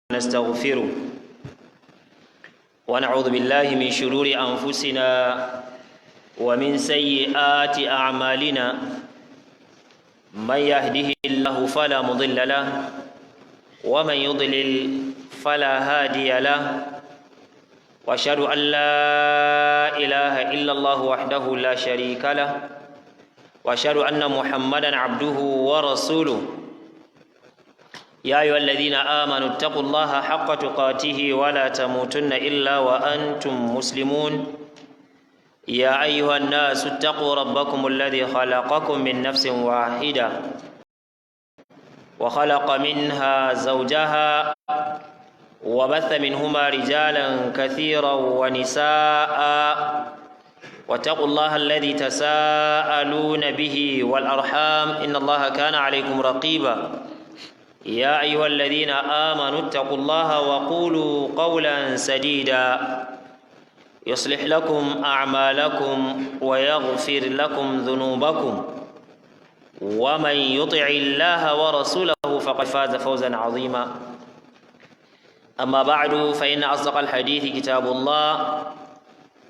ونستغفره ونعوذ بالله من شرور أنفسنا ومن سيئات أعمالنا. من يهده الله فلا مضل له، ومن يضلل فلا هادي له. واشهد ان لا اله الا الله وحده لا شريك له، واشهد ان محمدا عبده ورسوله. يا ايها الذين امنوا اتقوا الله حق تقاته ولا تموتن الا وانتم مسلمون. يا ايها الناس اتقوا ربكم الذي خلقكم من نفس واحده وخلق منها زوجها وبث منهما رجالا كثيرا ونساء، واتقوا الله الذي تساءلون به والأرحام، إن الله كان عليكم رقيبا. يا أيها الذين آمنوا اتقوا الله وقولوا قولا سديدا، يصلح لكم أعمالكم ويغفر لكم ذنوبكم، ومن يطع الله ورسوله فقد فاز فوزا عظيما. أما بعد، فإن أصدق الحديث كتاب الله،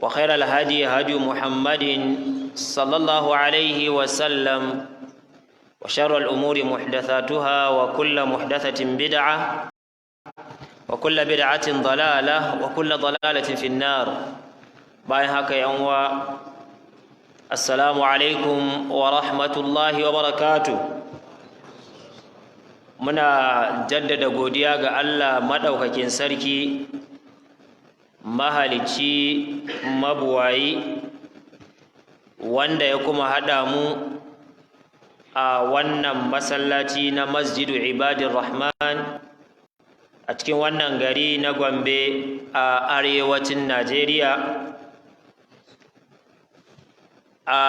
وخير الهدي هدي محمد صلى الله عليه وسلم، وشر الأمور محدثاتها، وكل محدثة بدعة، وكل بدعة ضلالة، وكل ضلالة في النار. Bayan haka, 'yan uwa، السلام عليكم ورحمة الله وبركاته. Muna jaddada godiya ga Allah maɗaukakin sarki, mahalicci, mabuwayi, wanda ya kuma haɗa mu a wannan masallaci na Masjidu Ibadin Rahman a cikin wannan gari na Gombe a arewacin Najeriya, a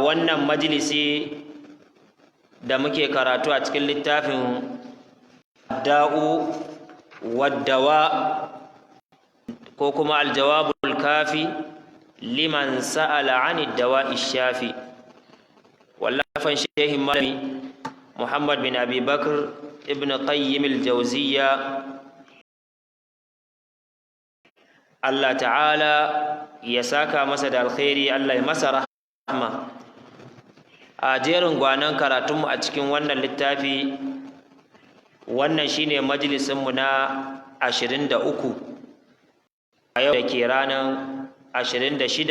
wannan majalisi da muke karatu a cikin littafin Da'u Waddawa, ko kuma Aljawabul Kafi Liman Sa'ala 'Ani Dawa'i Shafi, wallafan shehin malami Muhammad bin Abi Bakr ibn Qayyim al-Jawziyya. Allah Ta'ala ya saka masa da alkhairi, Allah ya masa rahma. A jerin gwanon karatunmu a cikin wannan littafi, wannan shine majalisinmu na 23 a yau da ke ranar 26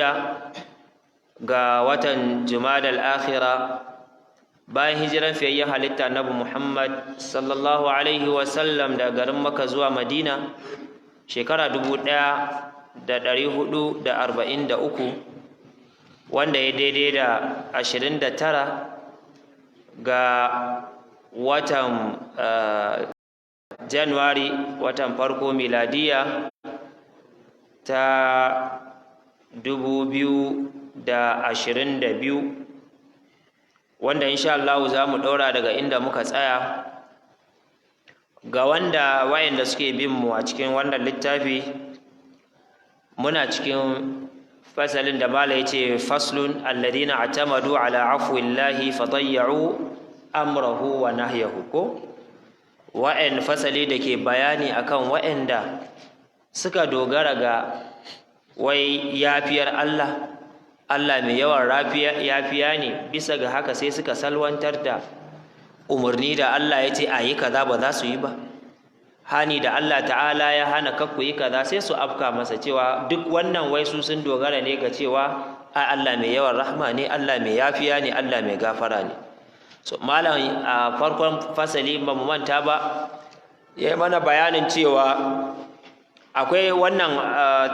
ga watan Jumadal Akhira, bayan hijiran fiyayyen halitta Nabi Muhammad sallallahu alaihi wasallam da garin Maka zuwa Madina, shekara 1443, wanda ya daidai da 29 ga watan Januwari, watan farko, miladiya ta 2022, wanda insha Allah za mu ɗaura daga inda muka tsaya. Ga wanda wayanda suke bin mu a cikin wannan littafi, muna cikin fasalin da Malam ya ce: فصل الذين اعتمدوا على عفو الله فضيعوا أمره ونهيه. Ko wa'an fasali da ke bayani akan wa'anda suka dogara ga wai yafiyar Allah, Allah mai yawan yafiya ne, bisa ga haka sai suka salwantar da umarni da Allah ya ce a yi kaza, ba za su yi ba. Hani da Allah Ta'ala ya hana, kakku yi kaza, sai su afka masa, cewa duk wannan wai su sun dogara ne ga cewa ai Allah mai yawan rahma ne, Allah mai yafiya ne, Allah mai gafara ne. So malam a farkon fasali, ba mu manta ba, ya yi mana bayanin cewa akwai wannan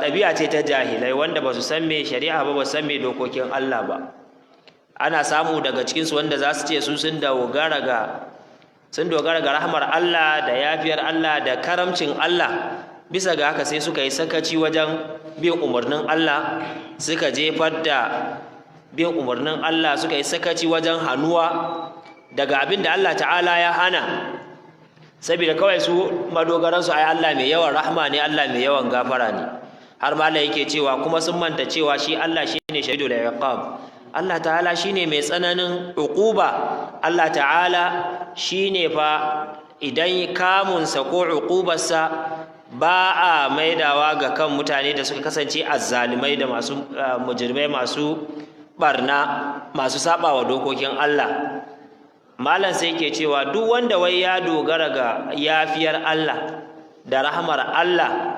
ɗabi'a ce ta jahilai wanda ba su san me shari'a ba, ba su san me dokokin Allah ba. Ana samu daga cikinsu wanda za su ce su sun dogara ga rahmar Allah da yafiyar Allah da karamcin Allah. Bisa ga haka sai suka yi sakaci wajen bin umarnin Allah, suka jefar da bin umarnin Allah, suka yi sakaci wajen hannuwa daga abin da Allah Ta'ala ya hana, saboda kawai su madogaransu ai Allah mai yawan rahma ne, Allah mai yawan gafara ne. Har malam yake cewa kuma sun manta cewa shi Allah shine شديد العقاب، Allah Ta'ala shine mai tsananin uquba. Allah Ta'ala shine fa Idan kamunsa ko uqubarsa ba a maidawa ga kan mutane da suka kasance azzalumai da masu mujrimai, masu barna, masu sabawa dokokin Allah. Malam sai ke cewa duk wanda wai ya dogara ga yafiyar Allah da rahmar Allah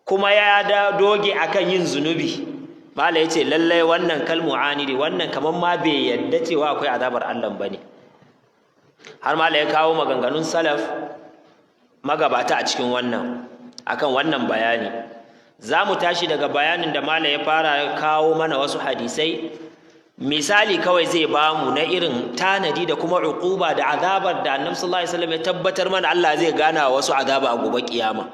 kuma ya da doge akan yin zunubi, malam yace lallai wannan kalmu'anidi, wannan kaman ma bai yadda cewa akwai azabar Allah bane. Har malam ya kawo maganganun salaf, magabata, a cikin wannan, akan wannan bayani. Za mu tashi daga bayanin da malam ya fara kawo mana wasu hadisai. Misali kawai zai bamu na irin tanadi da kuma uquba da azabar da Annabi sallallahu alaihi wasallam ya tabbatar mana Allah zai gana wasu azaba a gobe kiyama.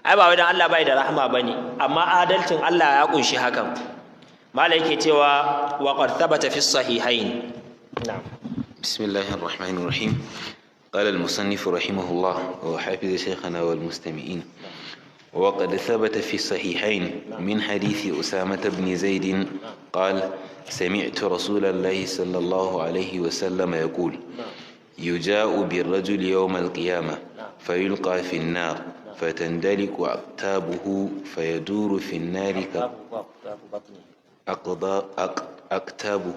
Ai ba wai dan Allah bai da rahama bane, amma adalcin Allah ya kunshi hakan. Malam yake cewa wa qad thabata fi sahihain. Na'am. بسم الله الرحمن الرحيم. قال المصنف رحمه الله وحفظ شيخنا والمستمعين: وقد ثبت في الصحيحين من حديث أسامة بن زيد قال: سمعت رسول الله صلى الله عليه وسلم يقول: يجاء بالرجل يوم القيامة فيلقى في النار، فتندلق أقتابه فيدور في النار أقتابه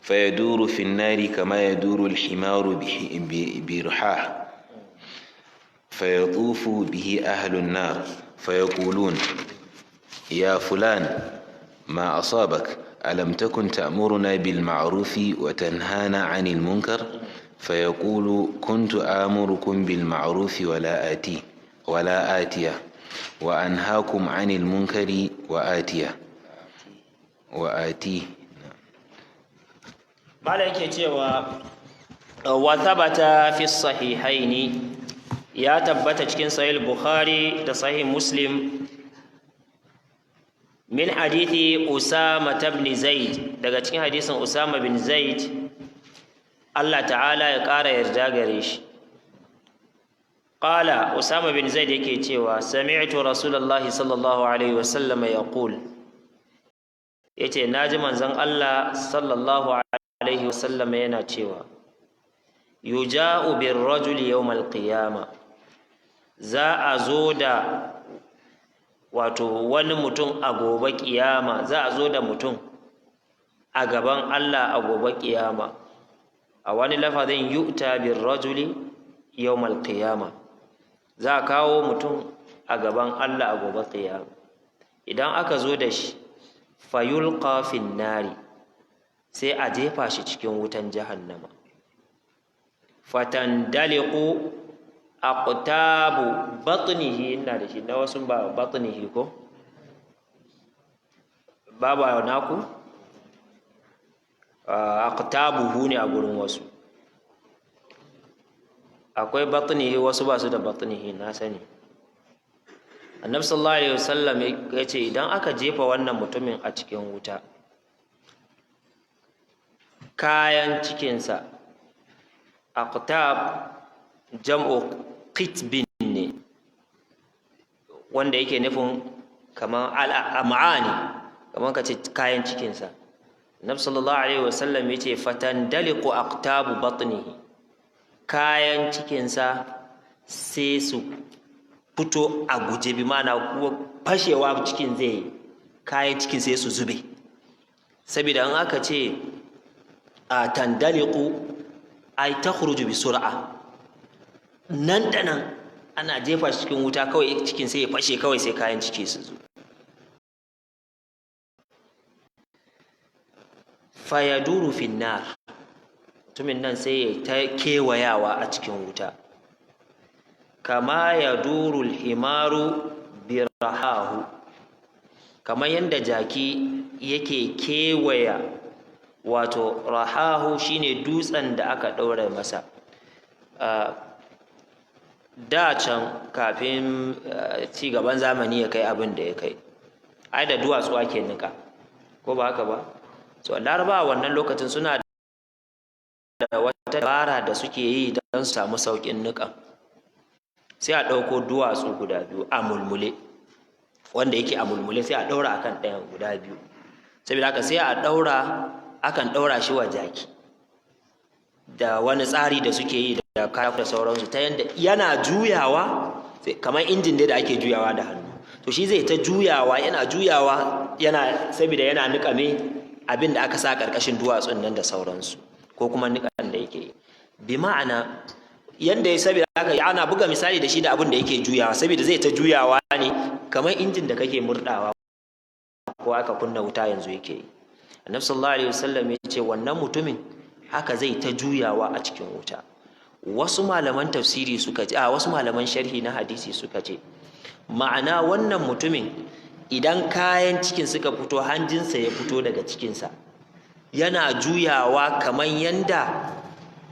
فيدور في النار كما يدور الحمار برحاه، فيطوف به أهل النار فيقولون: يا فلان، ما أصابك؟ ألم تكن تأمرنا بالمعروف وتنهانا عن المنكر؟ فيقول: كنت آمركم بالمعروف ولا آتي ولا آتيه، وأنهاكم عن المنكر وآتيه وآتيه. Malam yake cewa wa thabata fi sahihaini, ya tabbata cikin Sahih Bukhari da Sahih Muslim, min hadithi Usama ibn Zaid, daga cikin hadisin Usama bin Zaid, Allah ta'ala ya ƙara yarda gare shi. Qala, Usama bin Zaid yake cewa sami'tu Rasulullahi sallallahu alaihi wasallam yaqul, yace naji manzon Allah sallallahu alaihi wasallam yana cewa yuja'u bir rajuli yawmal qiyama, za a zo da wato wani mutum a gobe kiyama, za a zo da mutum a gaban Allah a gobe kiyama. A wani lafazin yu'ta bir rajuli yawmal qiyama, za a kawo mutum a gaban Allah a gobe kiyama. Idan aka zo da shi, fayulqa fin nari, sai a jefa shi cikin wutan jahannama. Fatandaliqu aqtabu batnihi, ina da shi na wasu ba batnihi ko babu naku, aqtabuhu ne a gurin wasu, akwai batnihi, wasu ba su da batnihi, na sani. Annabi sallallahu alaihi wasallam ya ce idan aka jefa wannan mutumin a cikin wuta, kayan cikinsa, aqtab jam'u qitbin ne, wanda yake nufin kamar al'am'ani, kamar ka ce kayan cikinsa. Annabi sallallahu alaihi wasallam ya ce fatandaliqu aqtabu batnihi, kayan cikinsa sai su fito a guje, bi ma'ana kuwa fashewa cikin zai yi, kayan cikin sai su zube. Saboda in aka ce a tandaliqu, ay takhruju bi sur'a, nan da nan ana jefa shi cikin wuta, kawai cikin sai ya fashe, kawai sai kayan ciki su zo. Fayaduru finnar, mutumin nan sai ya ta kewayawa a cikin wuta, kama ya duru himaru birahahu, kamar yadda jaki yake kewaya wato rahahu, shine dutsen da aka ɗaure masa. Da can kafin ci gaban zamani ya kai abin da ya kai, ai da duwatsu ake nika, ko ba haka ba? So Larabawa wannan lokacin suna da wata dabara da suke yi don su samu sauƙin niƙan. Sai a ɗauko duwatsu guda biyu a mulmule, wanda yake a mulmule sai a ɗaura akan ɗayan guda biyu. Saboda haka sai a ɗaura, akan ɗaura shi wa jaki. Da wani tsari da suke yi da kaya da sauransu, ta yanda yana juyawa kamar injin dai da ake juyawa da hannu. To shi zai ta juyawa, yana juyawa, yana saboda yana niƙa me abin da aka sa ƙarƙashin duwatsun nan da sauransu, ko kuma niƙan da yake yi. Bi ma'ana yanda ya, saboda haka ana buga misali da shi da abin da yake juyawa, saboda zai ta juyawa ne kamar injin da kake murɗawa ko aka kunna wuta yanzu yake yi. Annabi sallallahu alaihi wasallam ya ce wannan mutumin haka zai ta juyawa a cikin wuta. Wasu malaman tafsiri suka ce, a wasu malaman sharhi na hadisi suka ce, ma'ana wannan mutumin idan kayan cikin suka fito, hanjinsa ya fito daga cikinsa, yana juyawa kamar yanda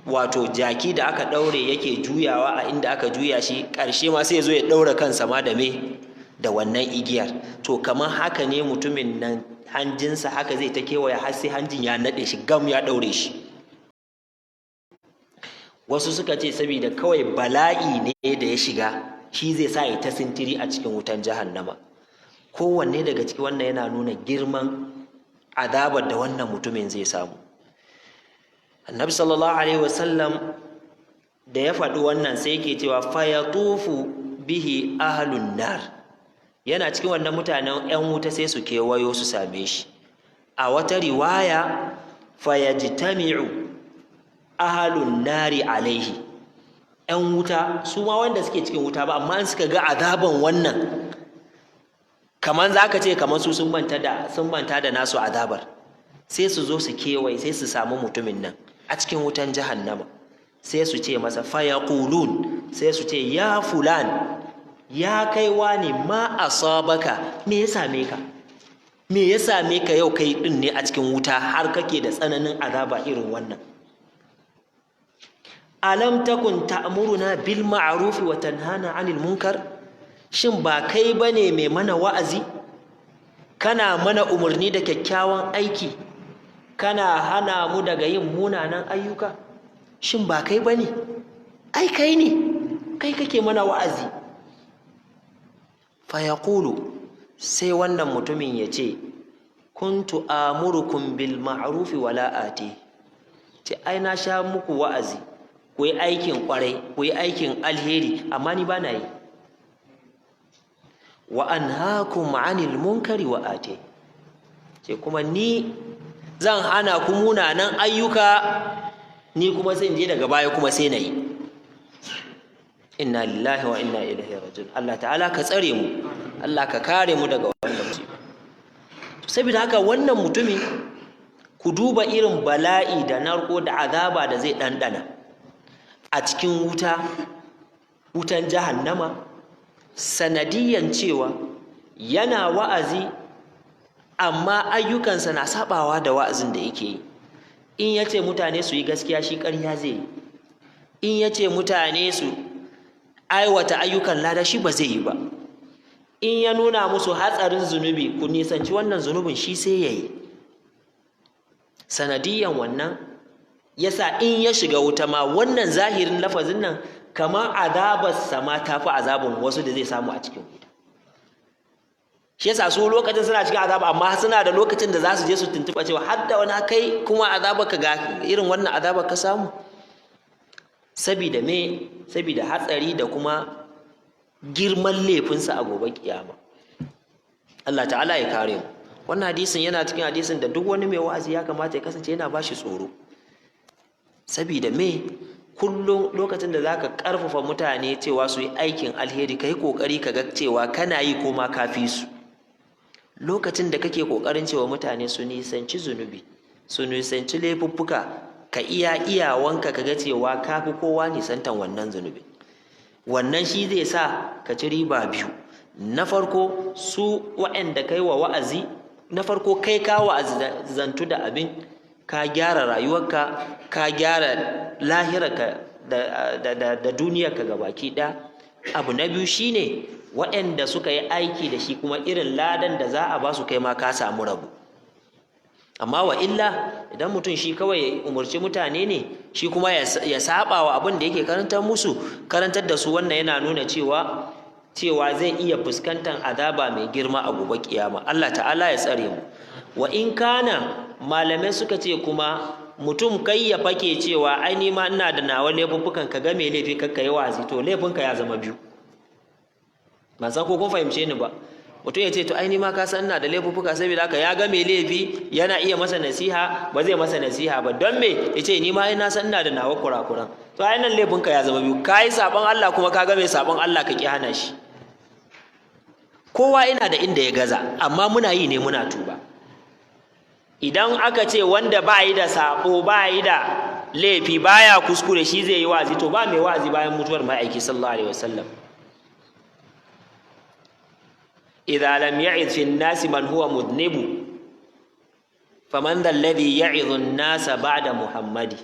wato jaki da aka ɗaure yake juyawa a inda aka juya shi, ƙarshe ma sai ya zo ya ɗaure kansa ma da me, da wannan igiyar. To kamar haka ne mutumin nan hanjinsa haka zai ta kewaya har sai hanjin ya naɗe shi gam, ya ɗaure shi. Wasu suka ce saboda kawai bala'i ne da ya shiga, shi zai sa ya ta sintiri a cikin wutan jahannama. Kowanne daga ciki wannan yana nuna girman azabar da wannan mutumin zai samu. Annabi sallallahu alaihi wasallam da ya faɗi wannan, sai yake cewa fayatufu bihi ahlun nar. Yana cikin wannan mutanen, 'yan wuta sai su kewayo su same shi. A wata riwaya, fayajtami'u ahlun nari alaihi. 'Yan wuta su ma wanda suke cikin wuta ba, amma in suka ga azaban wannan, kaman za ka ce kamar su sun manta da nasu azabar, sai su zo su kewaye, sai su samu mutumin nan a cikin wutan jahannama, sai su ce masa, fayaqulun, sai su ce, ya fulan, ya kai wani, ma asabaka, me ya same ka? Me ya same ka yau kai din ne a cikin wuta har kake da tsananin azaba irin wannan? Alam takun ta'muruna bil ma'ruf wa tanhana 'anil munkar? Shin ba kai bane mai mana wa'azi, kana mana umarni da kyakkyawan aiki, kana hana mu daga yin munanan ayyuka? Shin ba kai bane? Ai kai ne, kai kake mana wa'azi. Fayaqulu, sai wannan mutumin ya ce, kuntu amurukum bil ma'ruf wala ati. Ce ai na sha muku wa'azi ku yi aikin kwarai, ku yi aikin alheri, amma ni ba na yi. Wa anhaakum 'anil munkari wa ati. Ce kuma ni zan hana ku munanan ayyuka, ni kuma sai in je daga baya kuma sai na yi. Inna lillahi wa inna ilaihi raji'un. Allah ta'ala ka tsare mu, Allah ka kare mu daga wannan musiba. Saboda haka wannan mutumin, ku duba irin bala'i da narko da azaba da zai ɗanɗana a cikin wuta, wutan jahannama, sanadiyan cewa yana wa'azi amma ayyukansa na sabawa da wa'azin da yake yi. In ya ce mutane su yi gaskiya, shi ƙarya zai yi. In ya ce mutane su aiwata ayyukan lada, shi ba zai yi ba. In ya nuna musu hatsarin zunubi, ku nisanci wannan zunubin, shi sai ya yi. Sanadiyan wannan yasa in ya shiga wuta ma, wannan zahirin lafazin nan, kamar azabar sama ta fi azabin wasu da zai samu a cikin wuta. Shi yasa su lokacin suna cikin azaba, amma suna da lokacin da za su je su tuntuɓa cewa har da wani kai kuma azabar ka, ga irin wannan azabar ka samu. Sabida me? Sabida hatsari da kuma girman laifinsa a gobe kiyama. Allah ta'ala ya kare mu. Wannan hadisin yana cikin hadisin da duk wani mai wa'azi ya kamata ya kasance yana bashi tsoro. Sabida me? Kullum lokacin da zaka karfafa mutane cewa su yi aikin alheri, kai kokari ka ga cewa kana yi ko ma kafi su. Lokacin da kake kokarin cewa mutane su nisanci zunubi, su nisanci laifuffuka, ka iya iyawanka ka ga cewa ka fi kowa nisantan wannan zunubi. Wannan shi zai sa ka ci riba biyu. Na farko, su waɗanda kai wa wa'azi, na farko kai ka wa'azantu da abin, ka gyara rayuwarka, ka gyara lahirarka da duniyarka gabaki ɗaya. Abu na biyu shine waɗanda suka yi aiki da shi kuma, irin ladan da za a ba su, kai ma ka samu rabo. Amma wa illa, idan mutum shi kawai ya umarci mutane ne, shi kuma ya saba wa abin da yake karantar musu, karantar da su, wannan yana nuna cewa zai iya fuskantar azaba mai girma a gobe kiyama. Allah ta'ala ya tsare mu. Wa in kana malamai suka ce kuma Mutum kai ya fake cewa ai ni ma ina da nawa laifuffukan, ka ga mai laifi kakka yi wa'azi, to laifinka ya zama biyu. Ban san ko kun fahimce ni ba. Mutum ya ce, to ai ni ma ka san ina da laifuffuka, saboda haka ya ga mai laifi yana iya masa nasiha, ba zai masa nasiha ba. Don me? Ya ce ni ma ai na san ina da nawa kurakuran. To ai nan laifinka ya zama biyu: ka yi sabon Allah, kuma ka ga mai sabon Allah ka ki hana shi. Kowa ina da inda ya gaza, amma muna yi ne muna tuba. Idan aka ce wanda ba yi da sabo, ba yi da laifi, baya kuskure, shi zai yi wa'azi, to ba mai wa'azi bayan mutuwar ma'aiki sallallahu alaihi wasallam. Idza lam ya'id fi an-nas man huwa mudnibu, faman dha alladhi ya'idhu an-nasa ba'da Muhammadi.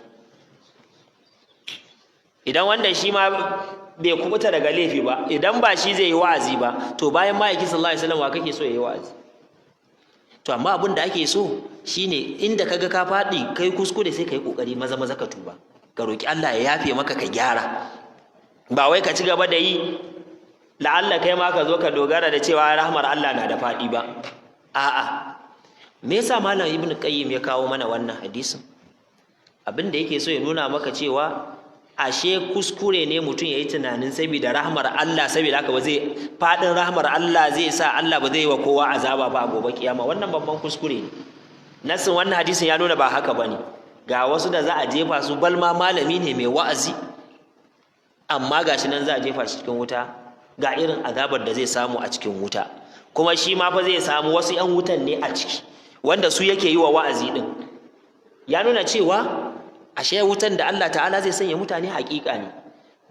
Idan wanda shi ma bai kubuta daga laifi ba, idan ba shi zai yi wa'azi ba, to bayan ma'aiki sallallahu alaihi wasallam wa kake so ya yi wa'azi? To amma abin da ake so shine inda kaga ka faɗi, kai kuskure, sai kai kokari maza maza ka tuba, ka roki Allah ya yafe maka, ka gyara. Ba wai ka ci gaba da yi, la'alla kai ma ka zo ka dogara da cewa rahmar Allah na da faɗi ba. A'a. Me yasa Malam Ibnu Qayyim ya kawo mana wannan hadisin? Abin da yake so ya nuna maka cewa ashe kuskure ne mutum ya yi tunanin saboda rahmar Allah, saboda haka ba zai faɗin rahmar Allah zai sa Allah ba zai yi wa kowa azaba ba a gobe kiyama. Wannan babban kuskure ne. Nassin wannan hadisin ya nuna ba haka bane. Ga wasu da za a jefa su, balma malami ne mai wa'azi, amma gashi nan za a jefa shi cikin wuta, ga irin azabar da zai samu a cikin wuta. Kuma shi ma fa zai samu wasu 'yan wutan ne a ciki wanda su yake yi wa wa'azi din. Ya nuna cewa ashe wutan da Allah ta'ala zai sanya mutane haƙiƙa ne.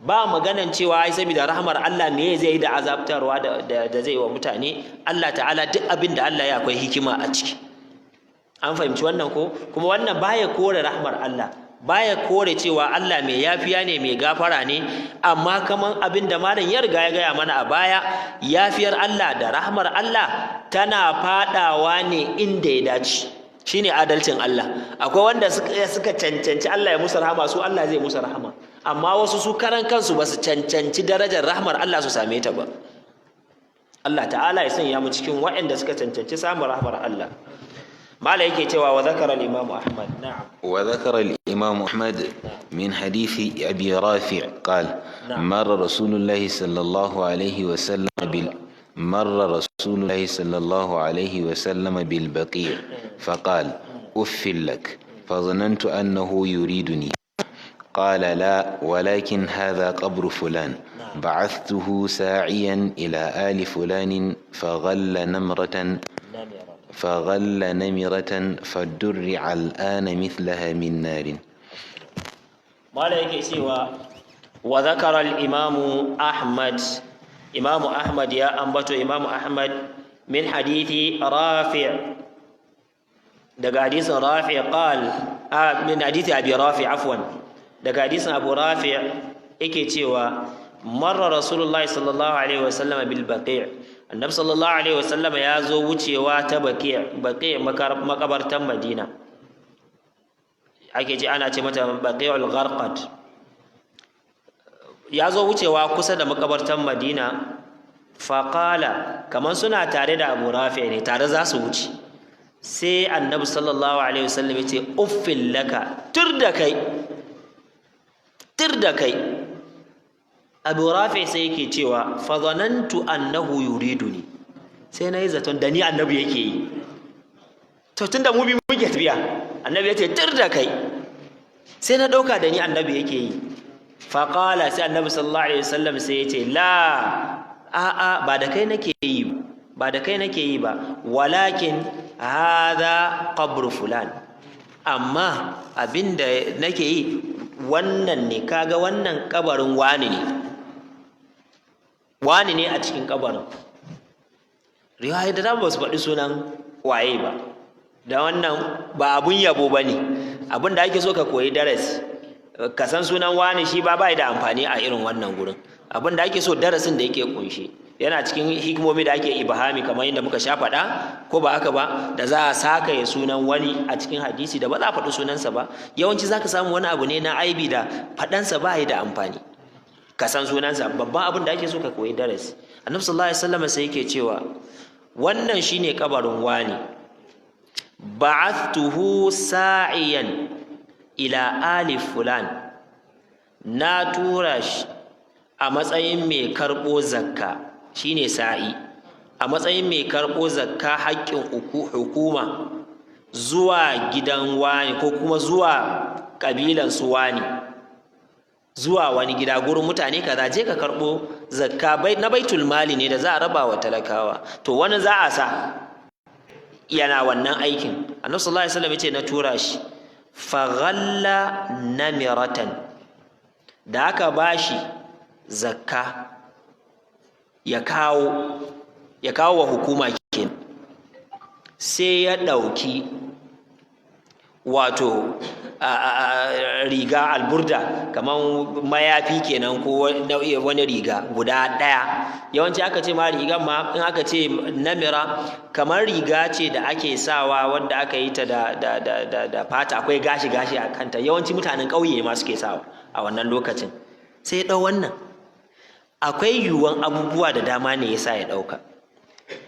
Ba maganan cewa ai saboda rahmar Allah me zai yi da azabtarwa da zai yi wa mutane. Allah ta'ala, duk abin da Allah ya, akwai hikima a ciki. An fahimci wannan ko? Kuma wannan baya kore rahmar Allah, baya kore cewa Allah mai yafiya ne, mai gafara ne. Amma kaman abin da malam ya riga ya gaya mana a baya, yafiyar Allah da rahmar Allah tana fadawa ne inda ya dace. Shine adalcin Allah. Akwai wanda suka cancanci Allah ya musu rahama, su Allah zai musu rahama, amma wasu su karan kansu ba su cancanci darajar rahmar Allah su same ta ba. Allah ta'ala ya sanya mu cikin waɗanda suka cancanci samun rahmar Allah. Mala yake cewa wa zakara al-Imam Ahmad, na'am. Wa zakara al-Imam Ahmad min hadisi Abi Rafi' qala: marra Rasulullahi sallallahu alaihi wa sallam bil مر رسول الله صلى الله عليه وسلم بالبقيع فقال: أف لك، فظننت أنه يريدني. قال: لا، ولكن هذا قبر فلان، بعثته ساعيا إلى آل فلان فغل نمرة فدرع الآن مثلها من نار. Mala yake cewa wa zakara al-Imam Ahmad, Imam Ahmad ya ambato, Imam Ahmad min hadithi Rafi', daga hadisin Rafi' qal, min hadithi Abi Rafi', afwan, daga hadisin Abu Rafi' yake cewa marra Rasulullahi sallallahu alaihi wasallam bil Baqi'. Annabi sallallahu alaihi wasallam ya zo wucewa ta Baqi'. Baqi' makabartan Madina ake ce, ana ce mata Baqi'ul Gharqad. Ya zo wucewa kusa da makabartan Madina. Faƙala, kamar suna tare da Abu Rafi ne, tare za su wuce, sai Annabi sallallahu alaihi wasallam ya ce: "Uffin laka, tur da kai, tur da kai." Abu Rafi sai yake cewa fa zanantu annahu yuriduni, sai na yi zaton da ni Annabi yake yi. To tunda mu bi muke tafiya, Annabi ya ce tur da kai, sai na ɗauka da ni Annabi yake yi. Faƙala, sai Annabi sallallahu alaihi wasallam sai ya ce: "La, a'a, ba da kai nake yi, ba da kai nake yi ba. Walakin hadha qabru fulan." Amma abinda nake yi wannan ne, kaga wannan kabarin wani ne, wani ne a cikin kabarin. Riwaya da ba su faɗi sunan waye ba. Da wannan ba abun yabo ba ne. Abin da ake so, ka koyi darasi. Ka san sunan wani shi ba bai da amfani a irin wannan gurin. Abin da ake so, darasin da yake kunshe. Yana cikin hikimomi da ake ibhami, kamar yadda muka sha faɗa, ko ba haka ba? Da za a saka ya sunan wani a cikin hadisi da ba za a faɗi sunansa ba. Yawanci za ka samu wani abu ne na aibi da faɗansa ba yi da amfani ka san sunansa. Babban abin da ake so, ka koyi darasi. Annabi sallallahu alaihi wasallam sai yake cewa wannan shine kabarin wani. Ba'athtuhu sa'iyan. Ila ali fulan, na tura shi a matsayin mai karɓo zakka, shine sa'i, a matsayin mai karɓo zakka haƙƙin hukuma zuwa gidan wani ko kuma zuwa ƙabilan su wani, zuwa wani gida gurin mutane kaza, je ka karɓo zakka na baitul mali ne da za a raba wa talakawa. To wani za a sa yana wannan aikin. Annabi sallallahu alaihi wasallam yace na tura shi, faghalla namiratan, da aka bashi zakka ya kawo, ya kawo wa hukuma kenan, sai ya ɗauki wato riga alburda, kamar mayafi kenan ko wani riga guda ɗaya. Yawanci aka ce ma rigan ma in aka ce namira, kamar riga ce da ake sawa wanda aka yi ta da fata, akwai gashi gashi a kanta. Yawanci mutanen ƙauye ma suke sawa a wannan lokacin. Sai ya ɗau wannan. Akwai yiwuwan abubuwa da dama ne yasa ya ɗauka.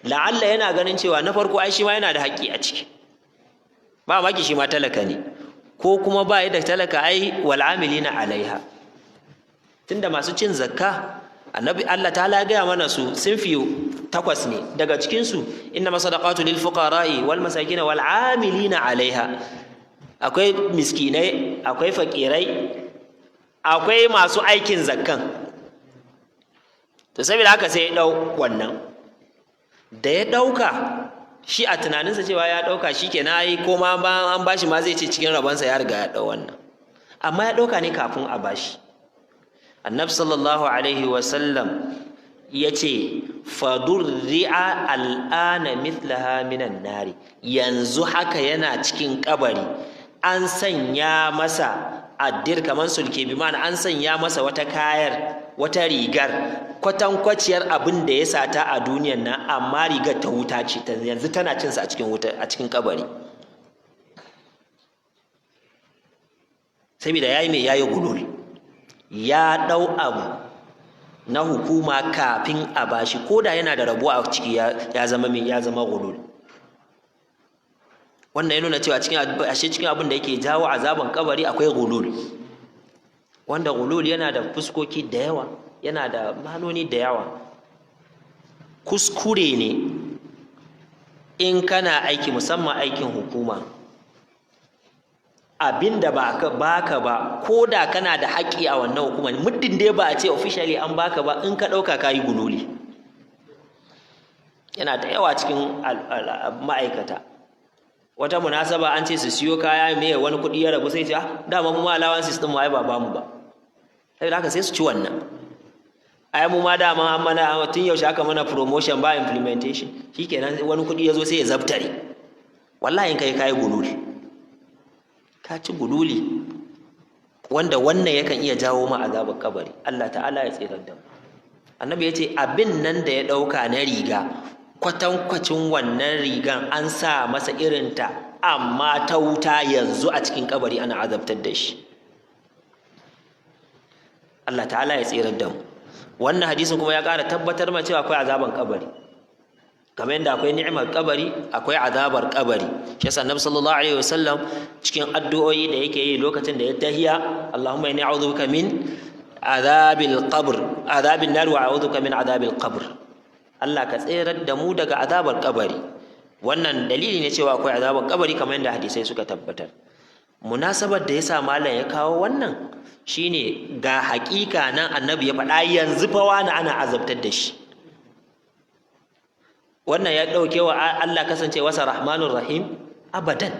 La'alla yana ganin cewa na farko ai shi ma yana da haƙƙi a ciki, ba maki shi ma talaka ne, ko kuma ba da talaka ai wal amilina alaiha, tunda masu cin zakka annabi Allah ta gaya mana su sinfi 8 ne. Daga cikin su inna masadaqatu lil fuqara'i wal masakin wal amilina alaiha. Akwai miskinai, akwai fakirai, akwai masu aikin zakkan. To saboda haka sai ya dau wannan. Da ya dauka, shi a tunaninsa cewa ya ɗauka shi ke na yi, ko ma an bashi ma zai ce cikin rabonsa ya riga ya ɗau wannan, amma ya ɗauka ne kafin a bashi. Annabi sallallahu alaihi wasallam ya ce fadurri'a al'ana mithlaha minan nari, yanzu haka yana cikin kabari an sanya masa addir kamar sulke, bi ma'ana an sanya masa wata kayar, wata rigar kwatankwaciyar abin da ya sata a duniyan nan, amma rigar ta wuta ce, yanzu tana cinsa a cikin wuta, a cikin kabari. Saboda yayi mai yayi gulul, ya dau abu na hukuma kafin a bashi, ko da yana da rabo a ciki, ya zama mai ya zama gulul. Wannan ya nuna cewa cikin ashe cikin abin da yake jawo azaban kabari akwai gulul, wanda gulul yana da fuskoki da yawa, yana da manoni da yawa. Kuskure ne in kana aiki, musamman aikin hukuma, abinda ba ka baka ba, ko da kana da haƙƙi a wannan hukuma, muddin dai ba a ce officially an baka ba, in ka ɗauka ka yi gululi. Yana da yawa cikin ma'aikata. Wata munasaba an ce su siyo kaya, me wani kuɗi ya rabu, sai ce ah dama mu ma allowances ɗin mu ai ba bamu ba, saboda haka sai su ci wannan. Ai mu ma dama an mana tun yaushe aka mana promotion ba implementation, shikenan wani kuɗi ya zo sai ya zabtare. Wallahi in kai kayi gululi, ka ci gululi, wanda wannan yakan iya jawo ma azabar kabari. Allah ta'ala ya tsirar da mu. Annabi ya ce abin nan da ya ɗauka na riga, kwatankwacin wannan rigan an sa masa irinta, amma ta wuta, yanzu a cikin kabari ana azabtar da shi. Allah ta'ala ya tsirar da mu. Wannan hadisin kuma ya ƙara tabbatar ma cewa akwai azaban kabari, kamar yadda akwai ni'imar kabari, akwai azabar kabari. Shi yasa Annabi sallallahu alaihi wasallam cikin addu'o'i da yake yi lokacin da ya tahiya, Allahumma inni a'udhu bika min azabil qabr, azabin nar, wa a'udhu bika min azabil qabr. Allah ka tserar da mu daga azabar kabari. Wannan dalili ne cewa akwai azabar kabari, kamar yadda hadisai suka tabbatar. Munasabar da yasa malam ya kawo wannan shine ga haƙiƙa nan Annabi ya faɗa, yanzu fa wani ana azabtar da shi. Wannan ya ɗauke wa Allah kasancewarsa Rahmanur Rahim? Abadan.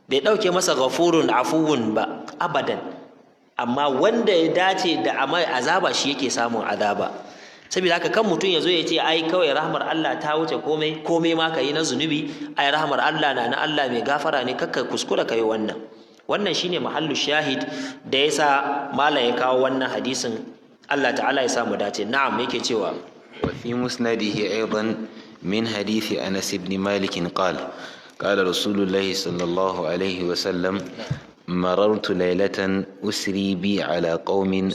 Bai ɗauke masa Ghafurun Afuwun ba, abadan. Amma wanda ya dace da azaba shi yake samun azaba. Saboda haka kan mutum ya zo ya ce ai kawai rahmar Allah ta wuce komai, komai ma ka yi na zunubi, ai rahmar Allah na Allah mai gafara ne, kakka kuskura ka yi wannan. Wannan shine mahallu shahid da yasa malam ya kawo wannan hadisin. Allah ta'ala ya sa mu dace. Na'am, yake cewa wa fi musnadihi aidan min hadisi Anas ibn Malik qala qala Rasulullah sallallahu alaihi wa sallam marartu laylatan usri bi ala qaumin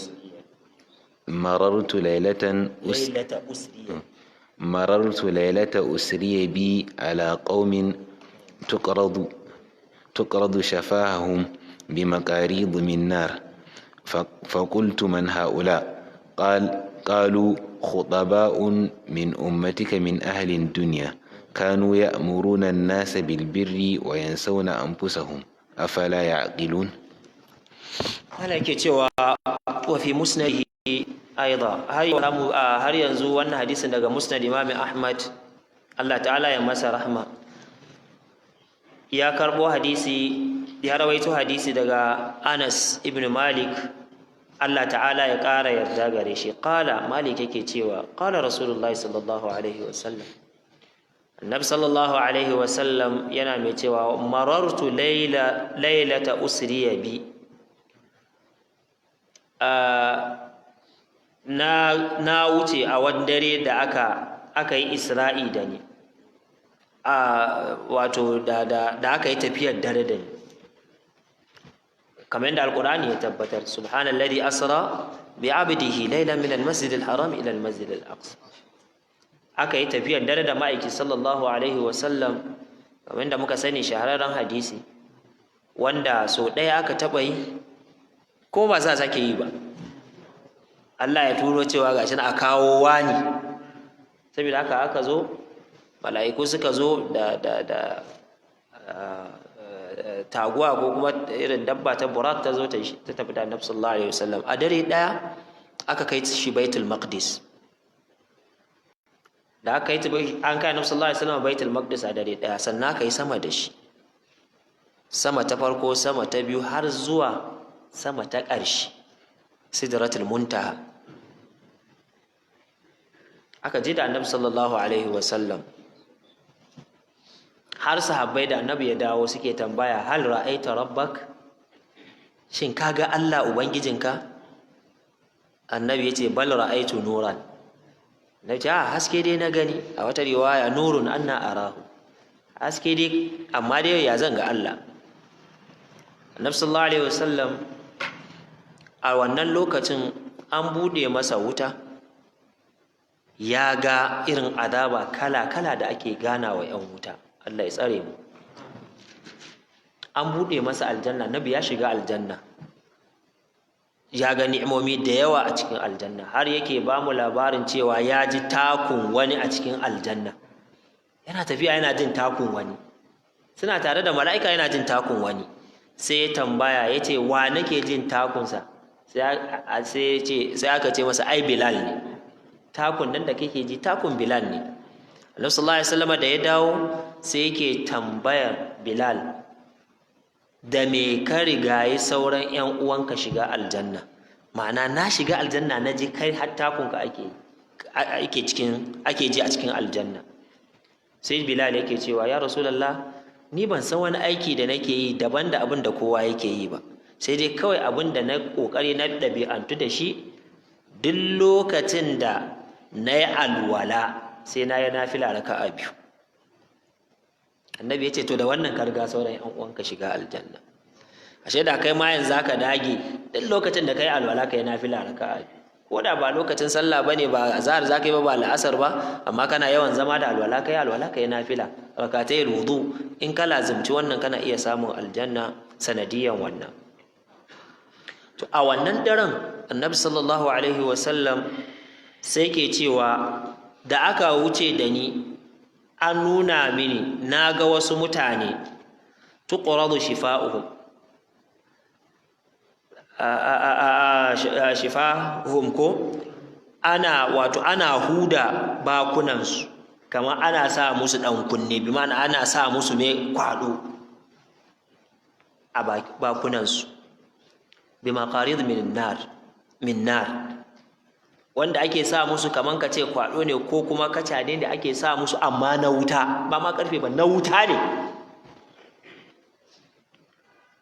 marartu laylatan marartu laylata usri bi ala qaumin tuqradu shafahum بمقاريض من نار، فقلت: من هؤلاء؟ قال: قالوا: خطباء من أمتك من أهل الدنيا، كانوا يأمرون الناس بالبر وينسون أنفسهم، أفلا يعقلون؟ Ana yake cewa wa fi musnadihi aida, har yanzu wannan hadisin daga Musnad Imam Ahmad, Allah Ta'ala ya masa rahma, ya karbo hadisi, ya rawaito hadisi daga Anas ibn Malik, Allah Ta'ala ya ƙara yarda gare shi. Qala Malik, yake cewa qala Rasulullahi sallallahu alaihi wasallam, Annabi sallallahu alaihi wasallam yana mai cewa: marartu laila lailata usriya bi, na wuce a wani dare da aka yi Isra'i da ni, wato da aka yi tafiyar dare da ni, kamar yadda Alkur'ani ya tabbatar: subhanalladhi asra bi abdihi laylan min almasjid alharam ila almasjid alaqsa. Aka yi tafiyar dare da ma'aiki sallallahu alaihi wasallam, kamar yadda muka sani, shahararren hadisi wanda so ɗaya aka taɓa yi ko ba za a sake yi ba. Allah ya turo cewa gashi na a kawo wani. Saboda haka aka zo, mala'iku suka zo da taguwa ko kuma irin dabba ta Burak, ta zo ta tafi da Annabi sallallahu alaihi wasallam. A dare ɗaya aka kai shi Baitul Maqdis. Da aka yi, an kai Annabi sallallahu alaihi wasallam Baitul Maqdis a dare ɗaya. Sannan aka yi sama da shi, sama ta farko, sama ta biyu, har zuwa sama ta ƙarshe, Sidratul Muntaha. Aka ji da Annabi sallallahu alaihi wasallam, har sahabbai da Annabi ya dawo suke tambaya: hal ra'aita rabbak? Shin kaga Allah ubangijinka? Annabi ya ce: bal ra'aitu nuran. Na ce: a haske dai na gani. A wata riwaya: nurun anna arahu. Haske dai, amma dai ya zan ga Allah? Annabi sallallahu alaihi wasallam a wannan lokacin an bude masa wuta, ya ga irin azaba kala-kala da ake gana wa 'yan wuta, Allah ya tsare mu. An bude masa aljanna, Nabi ya shiga aljanna, ya ga ni'imomi da yawa a cikin aljanna, har yake ba mu labarin cewa ya ji takun wani a cikin aljanna. Yana tafiya yana jin takun wani, suna tare da mala'ika, yana jin takun wani. Sai ya tambaya, ya ce: wa nake jin takunsa? Sai aka ce masa: ai Bilal ne, takun nan da kake ji takun Bilal ne. Annabi sallallahu alaihi wasallam da ya dawo, sai yake tambayar Bilal: da me ka rigayi sauran ƴan uwanka shiga aljanna? Ma'ana, na shiga aljanna na ji kai har takunka ake cikin ake ji a cikin aljanna. Sai Bilal yake cewa: ya Rasulullah, ni ban san wani aiki da nake yi daban da abin da kowa yake yi ba, sai dai kawai abin da na kokari na ɗabi'antu da shi, duk lokacin da na yi alwala sai na yi nafila raka'a biyu. Annabi ya ce: to da wannan ka riga sauran yan uwanka shiga aljanna. Ashe da kai ma yanzu zaka dage, duk lokacin da kai alwala kai nafila raka'a biyu, ko da ba lokacin sallah bane, ba azhar zaka yi ba, ba la'asar ba, amma kana yawan zama da alwala, kai alwala kai nafila rakatayil wudu. In ka lazimci wannan, kana iya samun aljanna sanadiyan wannan. To a wannan daren Annabi sallallahu alaihi wasallam sai ke cewa da aka wuce da ni, an nuna mini, na ga wasu mutane tuqradu shifa'uhum shifahum, ko ana, wato ana huda bakunansu kamar ana sa musu ɗan kunne, bi ma'ana ana sa musu me kwado a bakunansu, bi maqarid min nar, wanda ake sa musu kaman ka ce kwado ne ko kuma kaca ne da ake sa musu, amma na wuta, ba ma karfe ba, na wuta ne.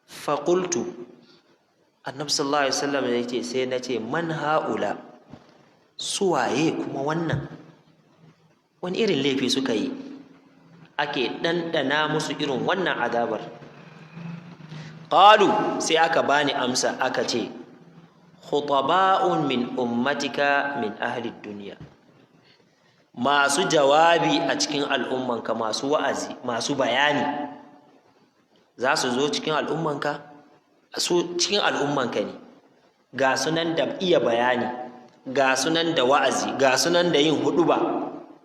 Faƙultu, Annabi sallallahu alaihi wasallam ya ce, sai na ce: man ha'ula? Suwaye kuma wannan? Wani irin laifi suka yi ake ɗanɗana musu irin wannan azabar? Qalu, sai aka bani amsa, aka ce: khutaba'un min ummatika min ahli dunya, masu jawabi a cikin al'ummanka, masu wa'azi, masu bayani, za su zo cikin al'ummanka. Su cikin al'ummanka ne, ga sunan da iya bayani, ga sunan da wa'azi, ga sunan da yin huɗuba,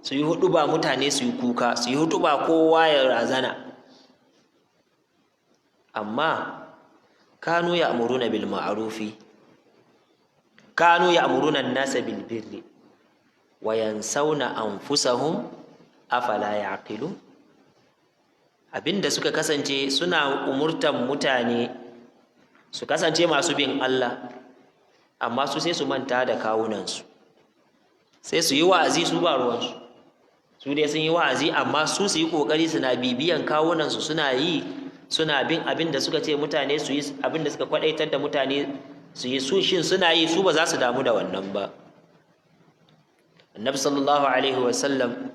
su yi huɗuba mutane su yi kuka, su yi huɗuba kowa ya razana. Amma kanu ya'muruna bil ma'rufi, kanu ya'muruna an-nasa bil birri wa yansawna anfusahum afala ya'qilun. Abinda suka kasance suna umurtan mutane su kasance masu bin Allah, amma su sai su manta da kawunansu, sai su yi wa'azi su ba ruwansu. Su dai sun yi wa'azi, amma su su yi kokari suna bibiyan kawunansu, suna yi, suna bin abin da suka ce mutane su yi, abin da suka kwadaitar da mutane su yi, su shin suna yi? Su ba za su damu da wannan ba. Annabi sallallahu alaihi wasallam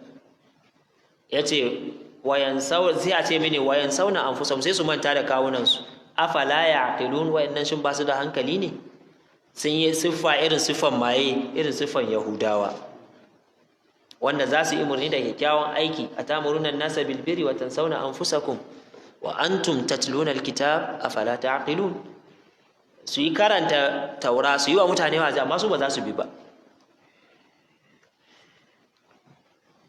ya ce wayan, sai a ce mini wayan sauna anfusahum, sai su manta da kawunansu. Afala ya'qilun? Wayannan shin ba su da hankali ne? Sun yi siffa irin siffan maye, irin siffan Yahudawa, wanda za su yi umarni da kyakkyawan aiki. Atamuruna nasa bil birri wa tansawna anfusakum wa antum tatluna alkitab afala ta'qilun. Su yi karanta Taura, su yi wa mutane wa'azi, amma su ba za su bi ba.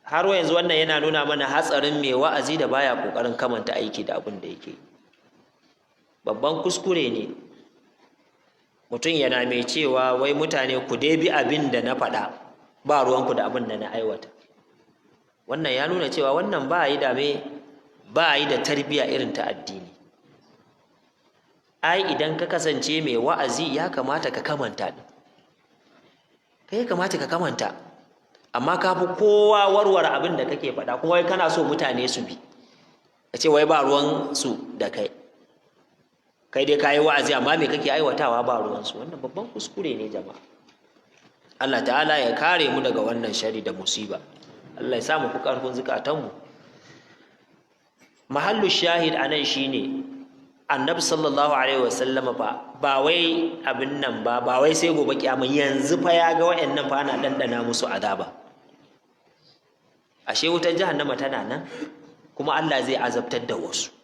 Har yanzu wannan yana nuna mana hatsarin mai wa'azi da baya kokarin kamanta aiki da abin da yake. Babban kuskure ne mutum yana mai cewa wai mutane ku dai bi abin da na faɗa, ba ruwanku da abin da na aiwata. Wannan ya nuna cewa wannan ba yi da me ba yi da tarbiya irin ta addini. Ai idan ka kasance mai wa'azi, ya kamata ka kamanta din, kai ya kamata ka kamanta, amma ka fi kowa warware abin da kake faɗa, kuma wai kana so mutane su bi, ka ce wai ba ruwan su da kai, kai dai ka yi wa'azi, amma me kake aiwatawa ba ruwan su. Wannan babban kuskure ne, jama'a. Allah ta'ala ya kare mu daga wannan shari da musiba. Allah ya sa mu fi ƙarfin zukatanmu. Mahallu shahid anan shine Annabi sallallahu alaihi wasallama ba ba wai abin nan ba, ba wai sai gobe kiyama, yanzu fa ya ga wayannan fa ana dandana musu azaba. Ashe wutar jahannama tana nan, kuma Allah zai azabtar da wasu.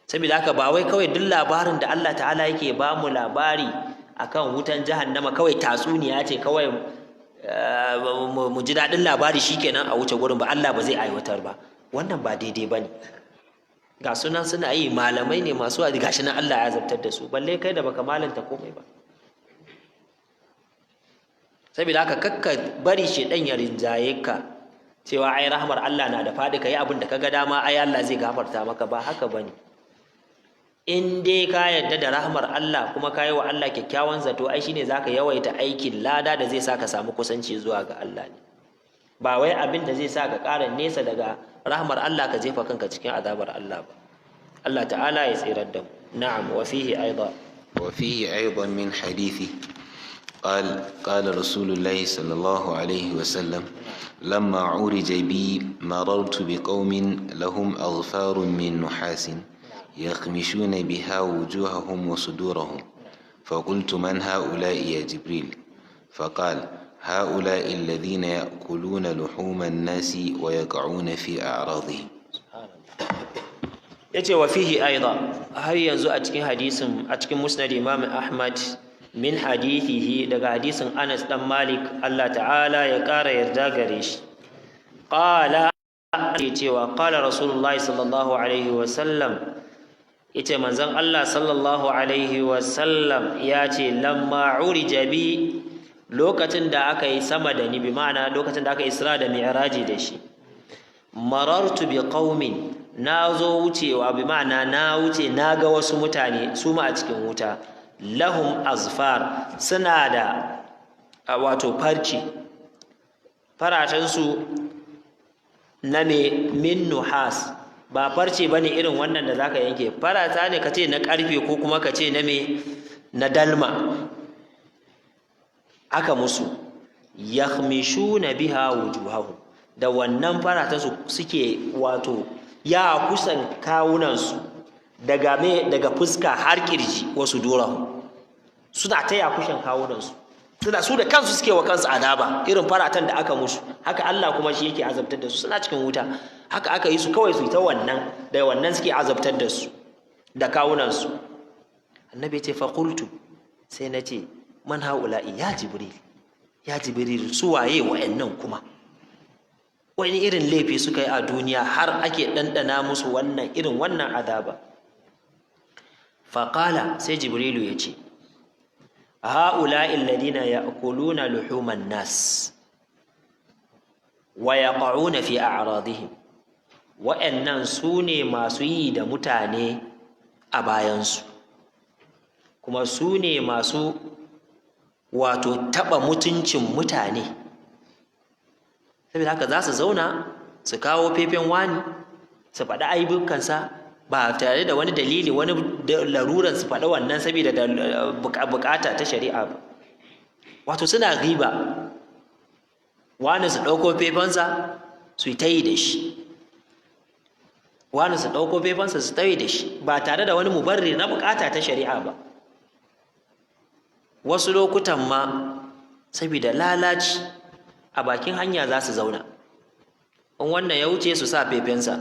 Saboda haka ba wai kawai duk labarin da Allah ta'ala yake ba mu labari akan wutan jahannama kawai tatsuniya ce kawai mu ji daɗin labari shikenan a wuce gurin ba, Allah ba zai aiwatar ba. Wannan ba daidai ba ne. Ga sunan suna yi, malamai ne masu wa'azi, gashi nan Allah ya azabtar da su, balle kai da baka malanta komai ba. Saboda haka kakka bari shedan ya rinjaye ka cewa ai rahmar Allah na da faɗi, ka yi abin da ka ga dama, ai Allah zai gafarta maka. Ba haka bane. In dai ka yarda da rahmar Allah kuma ka yi wa Allah kyakkyawan zato, ai shine zaka yawaita aikin lada da zai sa ka samu kusanci zuwa ga Allah ne, ba wai abin da zai sa ka ƙara nesa daga rahmar Allah, ka jefa kanka cikin azabar Allah ba. Allah ta'ala ya tsirar da mu. Na'am, wa fihi aidan. وفيه أيضا من حديثه قال: قال رسول الله صلى الله عليه وسلم: لما عرج بي مررت بقوم لهم أظفار من نحاس يخمشون بها وجوههم وصدورهم، فقلت: من هؤلاء يا جبريل؟ فقال: هؤلاء الذين يأكلون لحوم الناس ويقعون في أعراضهم. Yace wa fihi aidan, har yanzu a cikin hadisin, a cikin Musnad Imam Ahmad, min hadithihi, daga hadisin Anas dan Malik, Allah ta'ala ya ƙara yarda gare shi, qala, cewa qala Rasulullah sallallahu alaihi wa sallam, yace manzon Allah sallallahu alaihi wa sallam ya ce, lamma urija bi, lokacin da aka yi sama da ni, bi ma'ana lokacin da aka Isra da Mi'raji da shi, marartu bi qaumin, na zo wucewa, bi ma'ana na wuce, na ga wasu mutane su ma a cikin wuta, lahum azfar, suna da wato farci, faratansu na me min nuhas, ba farce bane irin wannan da zaka yanke, farata ne kace na karfe ko kuma kace na me na dalma aka musu. Yakhmishuna biha wujuhahum, da wannan faratansu suke wato ya kusan kawunansu daga me daga fuska har kirji, wasu dorahu, suna ta ya kushan kawunansu, suna su da kansu suke wa kansu azaba irin faratan da aka musu. Haka Allah kuma shi yake azabtar da su, suna cikin wuta, haka aka yi su kawai su ta wannan da wannan suke azabtar da su da kawunansu. Annabi ya ce fa qultu, sai na ce man haula'i ya Jibril, ya Jibril, su waye wa'annan kuma? Wani irin laifi suka yi a duniya har ake ɗanɗana musu wannan irin wannan azaba? Faƙala, sai Jibrilu ya ce ha'ula'i alladhina ya'kuluna luhuman nas wa yaqa'una fi a'radihim. Wa'annan su ne masu yi da mutane a bayansu, kuma su ne masu wato taɓa mutuncin mutane. Saboda haka za su zauna su kawo fefen wani, su faɗi aibukansa ba tare da wani dalili, wani laruran su faɗi wannan saboda da bukata ta shari'a ba. Wato suna riba wani, su ɗauko fefensa su yi ta yi da shi, wani su ɗauko fefensa su ta yi da shi ba tare da wani mubarri na bukata ta shari'a ba. Wasu lokutan ma saboda lalaci a bakin hanya za su zauna, in wannan ya wuce su sa fefensa,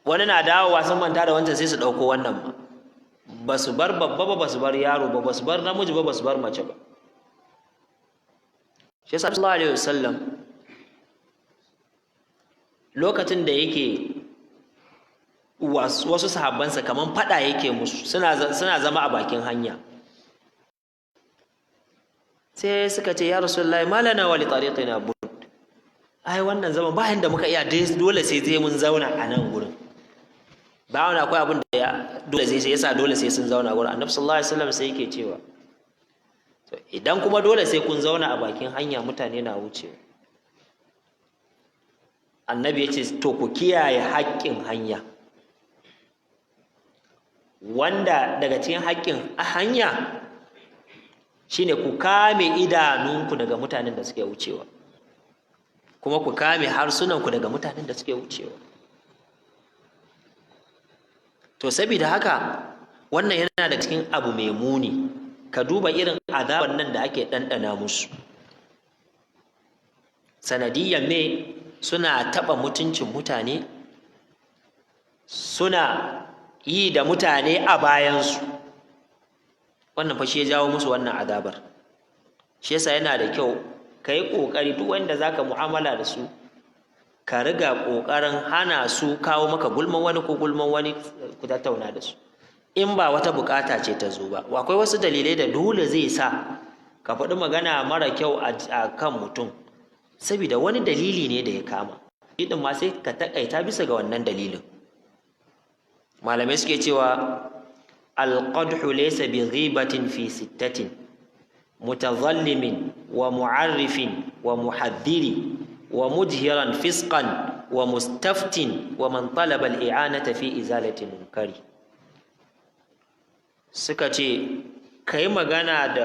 wani na dawowa sun manta da wancan, sai su ɗauko wannan ma. Ba su bar babba ba, ba su bar yaro ba, ba su bar namiji ba, ba su bar mace ba. Shi yasa sallallahu alaihi wasallam lokacin da yake wasu sahabbansa kaman fada yake musu, suna zama a bakin hanya, sai suka ce ya Rasulullahi, malana wa li tariqina bud, ai wannan zaman bayan da muka iya, dole sai zai mun zauna a nan gurin. Ba wani akwai abin da ya dole sai yasa dole sai sun zauna gurin. Annabi sallallahu alaihi wasallam sai yake cewa to idan kuma dole sai kun zauna a bakin hanya mutane na wucewa, annabi ya ce to ku kiyaye haƙƙin hanya. Wanda daga cikin haƙƙin hanya shine ku kame idanunku daga mutanen da suke wucewa, kuma ku kame harsunanku daga mutanen da suke wucewa. To saboda haka wannan yana daga cikin abu mai muni. Ka duba irin azaban nan da ake ɗanɗana musu sanadiyyar me? Suna taɓa mutuncin mutane, suna yi da mutane a bayansu. Wannan fa shi ya jawo musu wannan azabar. Shi yasa yana da kyau ka yi ƙoƙari, duk wanda za ka mu'amala da su, ka riga ƙoƙarin hana su kawo maka gulman wani ko gulman wani ku tattauna da su, in ba wata buƙata ce ta zo ba. Akwai wasu dalilai da dole zai sa ka faɗi magana mara kyau a kan mutum saboda wani dalili ne da ya kama shi ɗin ma, sai ka taƙaita bisa ga wannan dalilin. Malamai suke cewa alqadhu laysa bi ghibatin fi sittatin: mutazallimin wa mu'arrifin wa muhaddiri wa mujhiran fisqan wa mustaftin wa man talaba al-i'anata fi izalati munkari. Suka ce kai magana da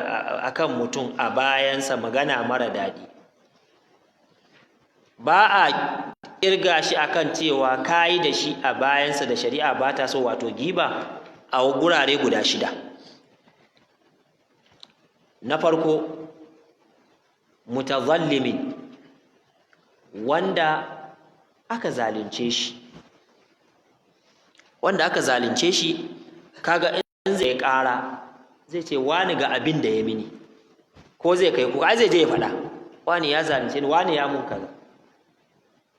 akan mutum a bayansa, magana mara daɗi, ba a kirga shi akan cewa kayi da shi a bayansa da shari'a ba ta so, wato giba, a gurare guda shida. Na farko, mutazallimin, wanda aka zalunce shi. Wanda aka zalunce shi, kaga in zai ƙara, zai ce wani ga abin da ya mini, ko zai kai kuka, ai zai je ya faɗa wani ya zalunce ni, wani ya mun kaza.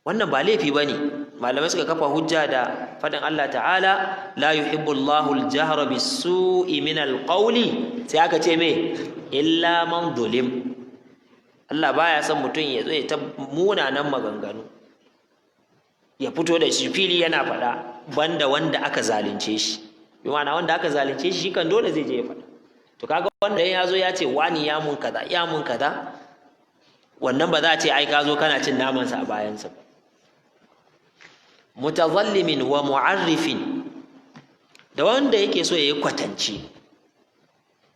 Wannan ba laifi bane. Malamai suka kafa hujja da faɗin Allah ta'ala la yuhibbu Allahu al-jahra bis-su'i min al-qawli, sai aka ce me? Illa man zulim. Allah baya son mutum ya zo ya ta munanan maganganu, ya fito da shi fili yana faɗa, banda wanda aka zalunce shi. Bi ma'ana wanda aka zalunce shi kan dole zai je ya faɗa. To kaga wanda ya zo ya ce wani ya mun kaza, ya mun kaza, wannan ba za a ce ai ka zo kana cin namansa a bayansa ba. Mutazallimin wa mu'arrifin, da wanda yake so ya yi kwatance,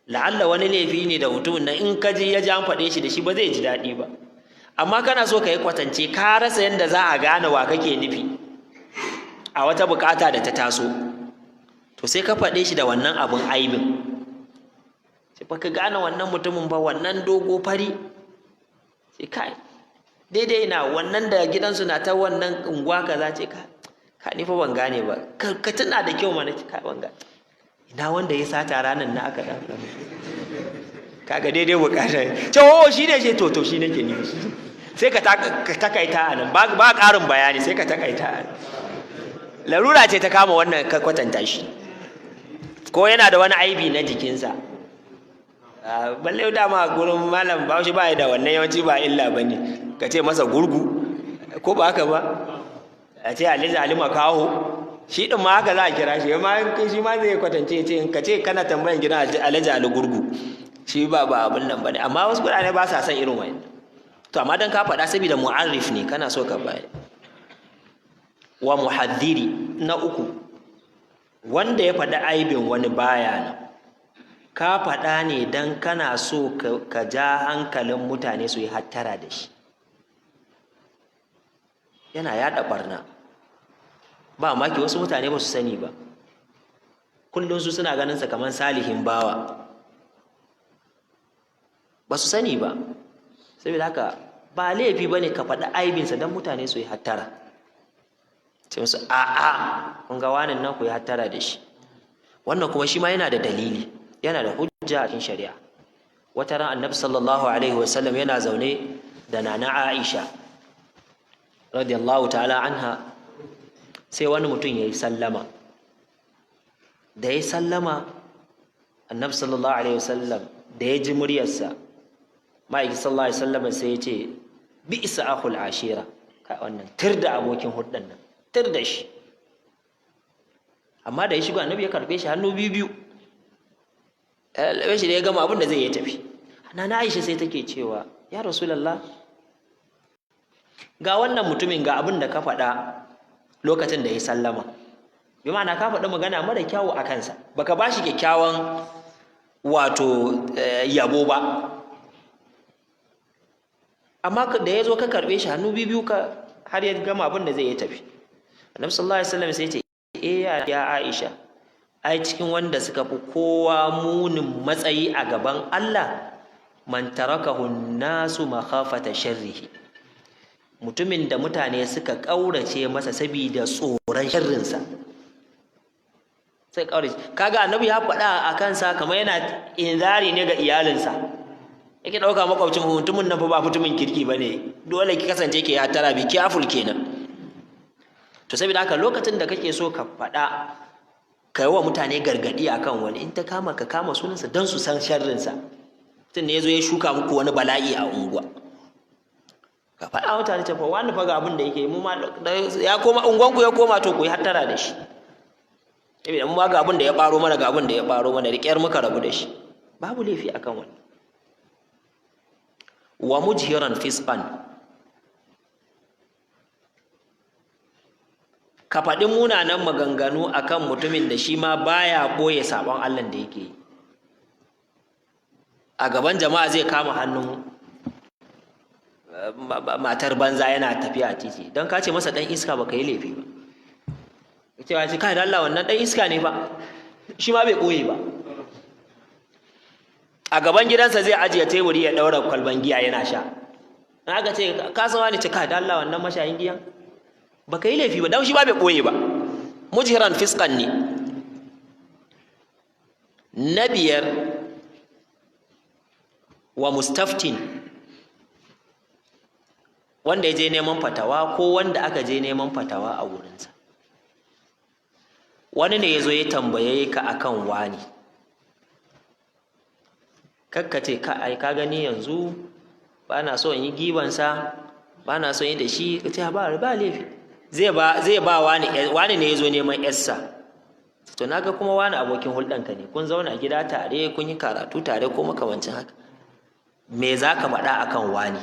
la'alla wani laifi ne da mutumin nan in ka ji ya ji an faɗe shi da shi ba zai ji daɗi ba, amma kana so ka yi kwatance, ka rasa yadda za a gane wa kake nufi a wata bukata da ta taso, to sai ka faɗe shi da wannan abun aibin. Sai ba ka gane wannan mutumin ba, wannan dogo fari, sai kai daidai na wannan da gidansu na ta wannan unguwa kaza, ce ka ni fa ban gane ba, ka tuna da kyau mana, kai ban gane. Ina wanda ya sata ranar na aka ɗan kaga daidai bukata ce, oh, shi ne shi, to shi nake nufi. Sai ka takaita a nan, ba ƙarin bayani, sai ka takaita a nan. Larura ce ta kama wannan ka kwatanta shi, ko yana da wani aibi na jikinsa. Balle dama gurin malam Bahaushe ba da wannan, yawanci ba illa ba ne ka ce masa gurgu, ko ba haka ba? A ce Alhaji Ali makaho, shi din ma haka za a kira shi ma, shi ma zai kwatance ce ka ce kana tambayan gidan Alhaji Ali gurgu, shi ba abin nan bane. Amma wasu gurare ba sa son irin wannan. To amma dan ka faɗa saboda mu'arrif ne kana so ka bayar. Wa muhaddiri, na uku, wanda ya faɗi aibin wani baya nan, ka faɗa ne dan kana so ka ja hankalin mutane su yi hattara da shi, yana yaɗa ɓarna, ba maki wasu mutane ba su sani ba, kullum su suna ganin sa kamar salihin bawa, ba su sani ba. Saboda haka ba laifi bane ka faɗi aibinsa don mutane su yi hattara. Ce musu, a'a, kun ga wanin nan, ku yi hattara da shi. Wannan kuma shi ma yana da dalili, yana da hujja a cikin shari'a. Wata ran Annabi sallallahu alaihi wasallam yana zaune da Nana Aisha radiyallahu ta'ala anha, sai wani mutum ya yi sallama. Da ya yi sallama, Annabi sallallahu alaihi wasallam da ya ji muryarsa, ma'aiki sallallahu alaihi wasallam sai ya ce, "Bi isa akhul ashira." Kai, wannan tir da abokin huddan nan, tir da shi. Amma da ya shigo, Annabi ya karbe shi hannu biyu biyu, ya shi da ya gama abin da zai yi tafi. Nana Aisha sai take cewa, "Ya Rasulullah, ga wannan mutumin, ga abin da ka faɗa lokacin da ya sallama." Bi ma'ana ka faɗi magana mara kyawu a kansa, baka ba shi kyakkyawan wato yabo ba, amma da ya zo ka karɓe shi hannu biyu ka har ya gama abin da zai yi tafi. Annabi sallallahu alaihi wasallam sai ya ce, "Eh, ya Aisha, ai cikin wanda suka fi kowa munin matsayi a gaban Allah, man tarakahu nasu makhafata sharrihi, mutumin da mutane suka ƙaurace masa saboda tsoron sharrinsa." Sai ƙaurace. Kaga Annabi ya faɗa a kansa kamar yana inzari ne ga iyalinsa, yake ɗauka makwabcin mutumin nan fa ba mutumin kirki ba ne, dole ki kasance ke ya tara, be careful kenan. To saboda haka lokacin da kake so ka faɗa, ka yi wa mutane gargaɗi akan wani, in ta kama ka kama sunansa don su san sharrinsa. Mutum ne ya zo ya shuka muku wani bala'i a unguwa, ka faɗa mutane ce fa wani fa ga abin da yake mu ma ya koma unguwanku ya koma, to ku yi hattara da shi, saboda mu ma ga abin da ya ɓaro mana, ga abin da ya ɓaro mana, riƙyar muka rabu da shi. Babu laifi akan wani. Wa mujhiran fisqan, ka faɗi munanan maganganu akan mutumin da shi ma baya ɓoye saɓon Allah da yake yi a gaban jama'a, zai kama hannun matar banza yana tafiya a titi. Don ka ce masa ɗan iska, baka yi laifi ba. Cewa ce, "Kai da Allah, wannan ɗan iska ne ba," shi ma bai ɓoye ba. A gaban gidansa zai ajiye teburi ya ɗaura kwalban giya yana sha. In aka ce, "Ka san wani?" Ce, "Kai da Allah, wannan mashayin giyan," baka yi laifi ba, dan shi ba bai ɓoye ba, mujhiran fisqan ne. Na biyar, wa mustaftin, wanda ya je neman fatawa ko wanda aka je neman fatawa a wurinsa. Wani ne ya zo ya tambaye ka akan wani, kakka ce, "Ka ai ka gani yanzu ba na so in yi gibansa, ba na so in yi da shi." Ka ce ba laifi. Zai ba wani, wani ne ya zo neman yarsa, to naga kuma wani abokin hulɗanka ne, kun zauna gida tare, kun yi karatu tare ko makamancin haka, me za ka faɗa akan wani?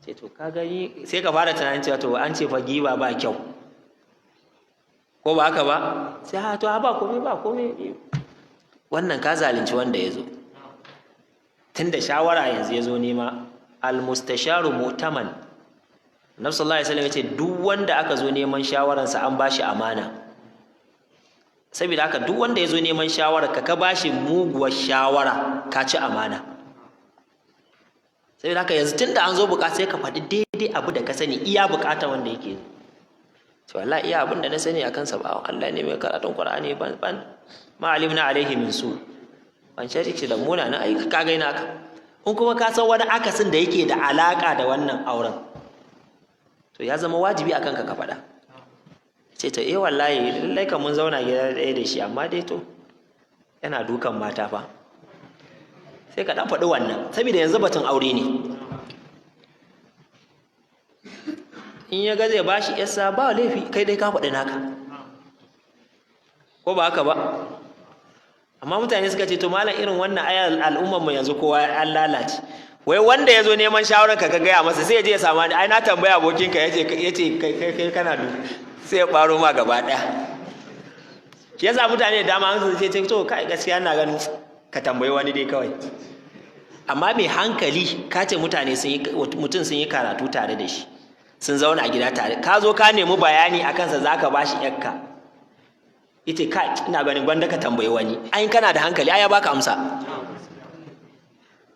Sai to ka gani, sai ka fara tunanin cewa to an ce fa giba ba kyau, ko ba haka ba? Sai ha, to ha, ba komai, ba komai. Wannan ka zalunci wanda ya zo, tunda shawara yanzu ya zo nema. Almustasharu mu'taman. Annabi sallallahu alaihi wasallam ya ce duk wanda aka zo neman shawararsa an bashi amana. Saboda haka duk wanda ya zo neman shawara ka bashi muguwar shawara, ka ci amana. Saboda haka yanzu tunda an zo bukata, sai ka faɗi daidai abu da ka sani, iya bukata wanda yake. To wallahi iya abin da na sani akan sa, bawan Allah ne mai karatun Qur'ani, ban ban ma alimna alaihi min su, ban shariki da muna na aika. Ka gaina ka in kuma ka san wani akasin da yake da alaka da wannan auren, to ya zama wajibi akan ka ka faɗa. Ce to, eh wallahi, lallai kan mun zauna gida ɗaya da shi, amma dai to yana dukan mata fa. Sai ka ɗan faɗi wannan, saboda yanzu batun aure ne. In ya ga zai bashi yasa, ba laifi, kai dai ka faɗi naka, ko ba haka ba? Amma mutane suka ce, to malam, irin wannan ayar al'ummar mu yanzu kowa an lalace. Wai wanda ya zo neman shawarar ka, ka gaya masa, sai ya je ya samu, ai na tambaya abokinka, yace kai kai kai kana du, sai ya baro ma gaba ɗaya. Shi yasa mutane da dama an su ce, to kai, gaskiya ina ganin ka tambayi wani dai kawai. Amma mai hankali, ka ce mutane sun yi, mutum sun yi karatu tare da shi, sun zauna a gida tare, ka zo ka nemi bayani a kansa, za ka ba shi yakka, ita ka ina ganin gwanda ka tambayi wani. Ai kana da hankali, ai ya baka amsa.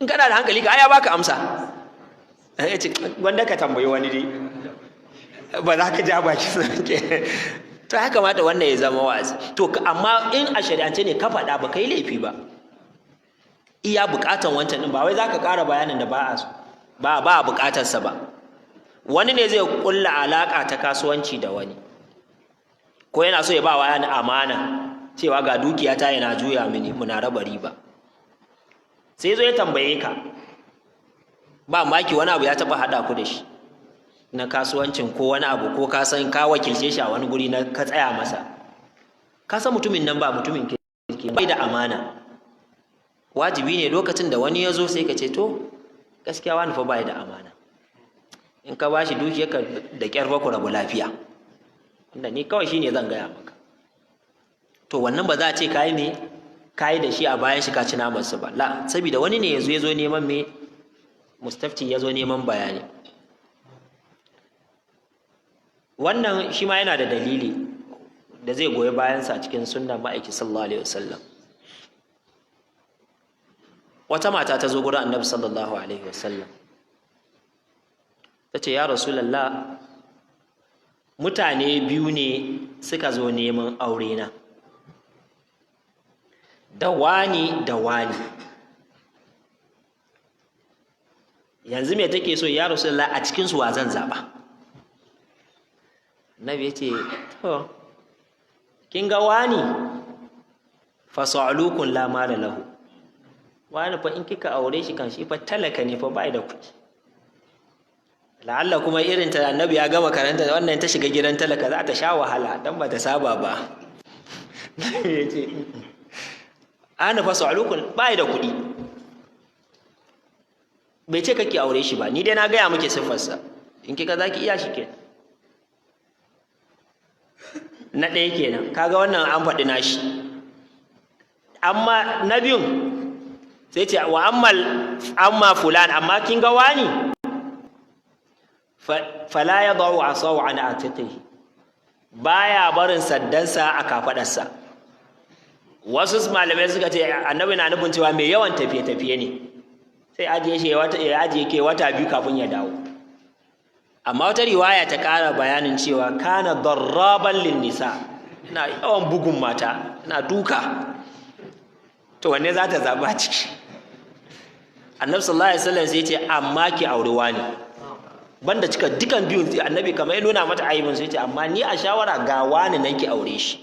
In kana da hankali ka, ai ya baka amsa. Ya ce gwanda ka tambayi wani dai, ba za ka ja baki ke. To ya kamata wannan ya zama wa'azi. To amma in a shari'ance ne ka faɗa, ba kai laifi ba. Iya buƙatan wancan din, ba wai za ka ƙara bayanin da ba a so ba, ba a buƙatarsa ba. Wani ne zai ƙulla alaƙa ta kasuwanci da wani, ko yana so ya ba wa yana amana cewa ga dukiya ta yana juya mini, muna raba riba. Sai zo ya tambaye ka. Ba maki wani abu ya taɓa haɗa ku da shi na kasuwancin ko wani abu, ko ka san ka wakilce shi a wani guri na ka tsaya masa, ka san mutumin nan ba mutumin kirki, bai da amana. Wajibi ne lokacin da wani ya zo, sai ka ce, to gaskiya wani fa bai da amana, in ka bashi dukiyarka da kyar ba ku rabu lafiya. Wanda ni kawai shine zan gaya maka. To wannan ba za a ce kayi me kayi da shi a bayan shi, ka ci namansa ba, la, saboda wani ne yazo yazo neman me, mustafti yazo neman bayani. Wannan shi ma yana da dalili da zai goyi bayansa a cikin sunnan ma'aiki sallallahu alaihi wasallam. Wata mata ta zo gurin Annabi sallallahu alaihi wasallam, ta ce, ya Rasulallah, mutane biyu ne suka zo neman aure na, da wani da wani. Yanzu me take so, ya Rasulallah, a cikinsu wa zan zaɓa? Annabi ya ce, to kin ga wani fasa'alukun la mala lahu. Wani fa in kika aure shi kan, shi fa talaka ne fa, bai da kuɗi. La'alla kuma irin ta Annabi ya gama karanta wannan, ta shiga gidan talaka za ta sha wahala dan ba ta saba ba. Ya ce, ana fa sa'alukun, bai da kuɗi. Bai ce kake aure shi ba, ni dai na gaya muke siffarsa, in kika zaki iya shi kenan. Na ɗaya kenan, kaga wannan an faɗi nashi. Amma na biyun sai ce, wa amma fulan, amma kin ga wani, fala ya da'u asahu an atiqihi, baya barin saddansa a kafadarsa. Wasu malamai suka ce Annabi na nufin cewa mai yawan tafiye-tafiye ne, sai ajiye shi ya ajiye ke wata 2 kafin ya dawo. Amma wata riwaya ta ƙara bayanin cewa kana darraban lin nisa, yana yawan bugun mata, yana duka. To wanne za ta zaba ciki? Annabi sallallahu alaihi wasallam sai ya ce, amma ki auri wani. Banda cika dukan biyun, Annabi kamar ya nuna mata aibin, sai ya ce, amma ni a shawara ga wani nan, ki aure shi.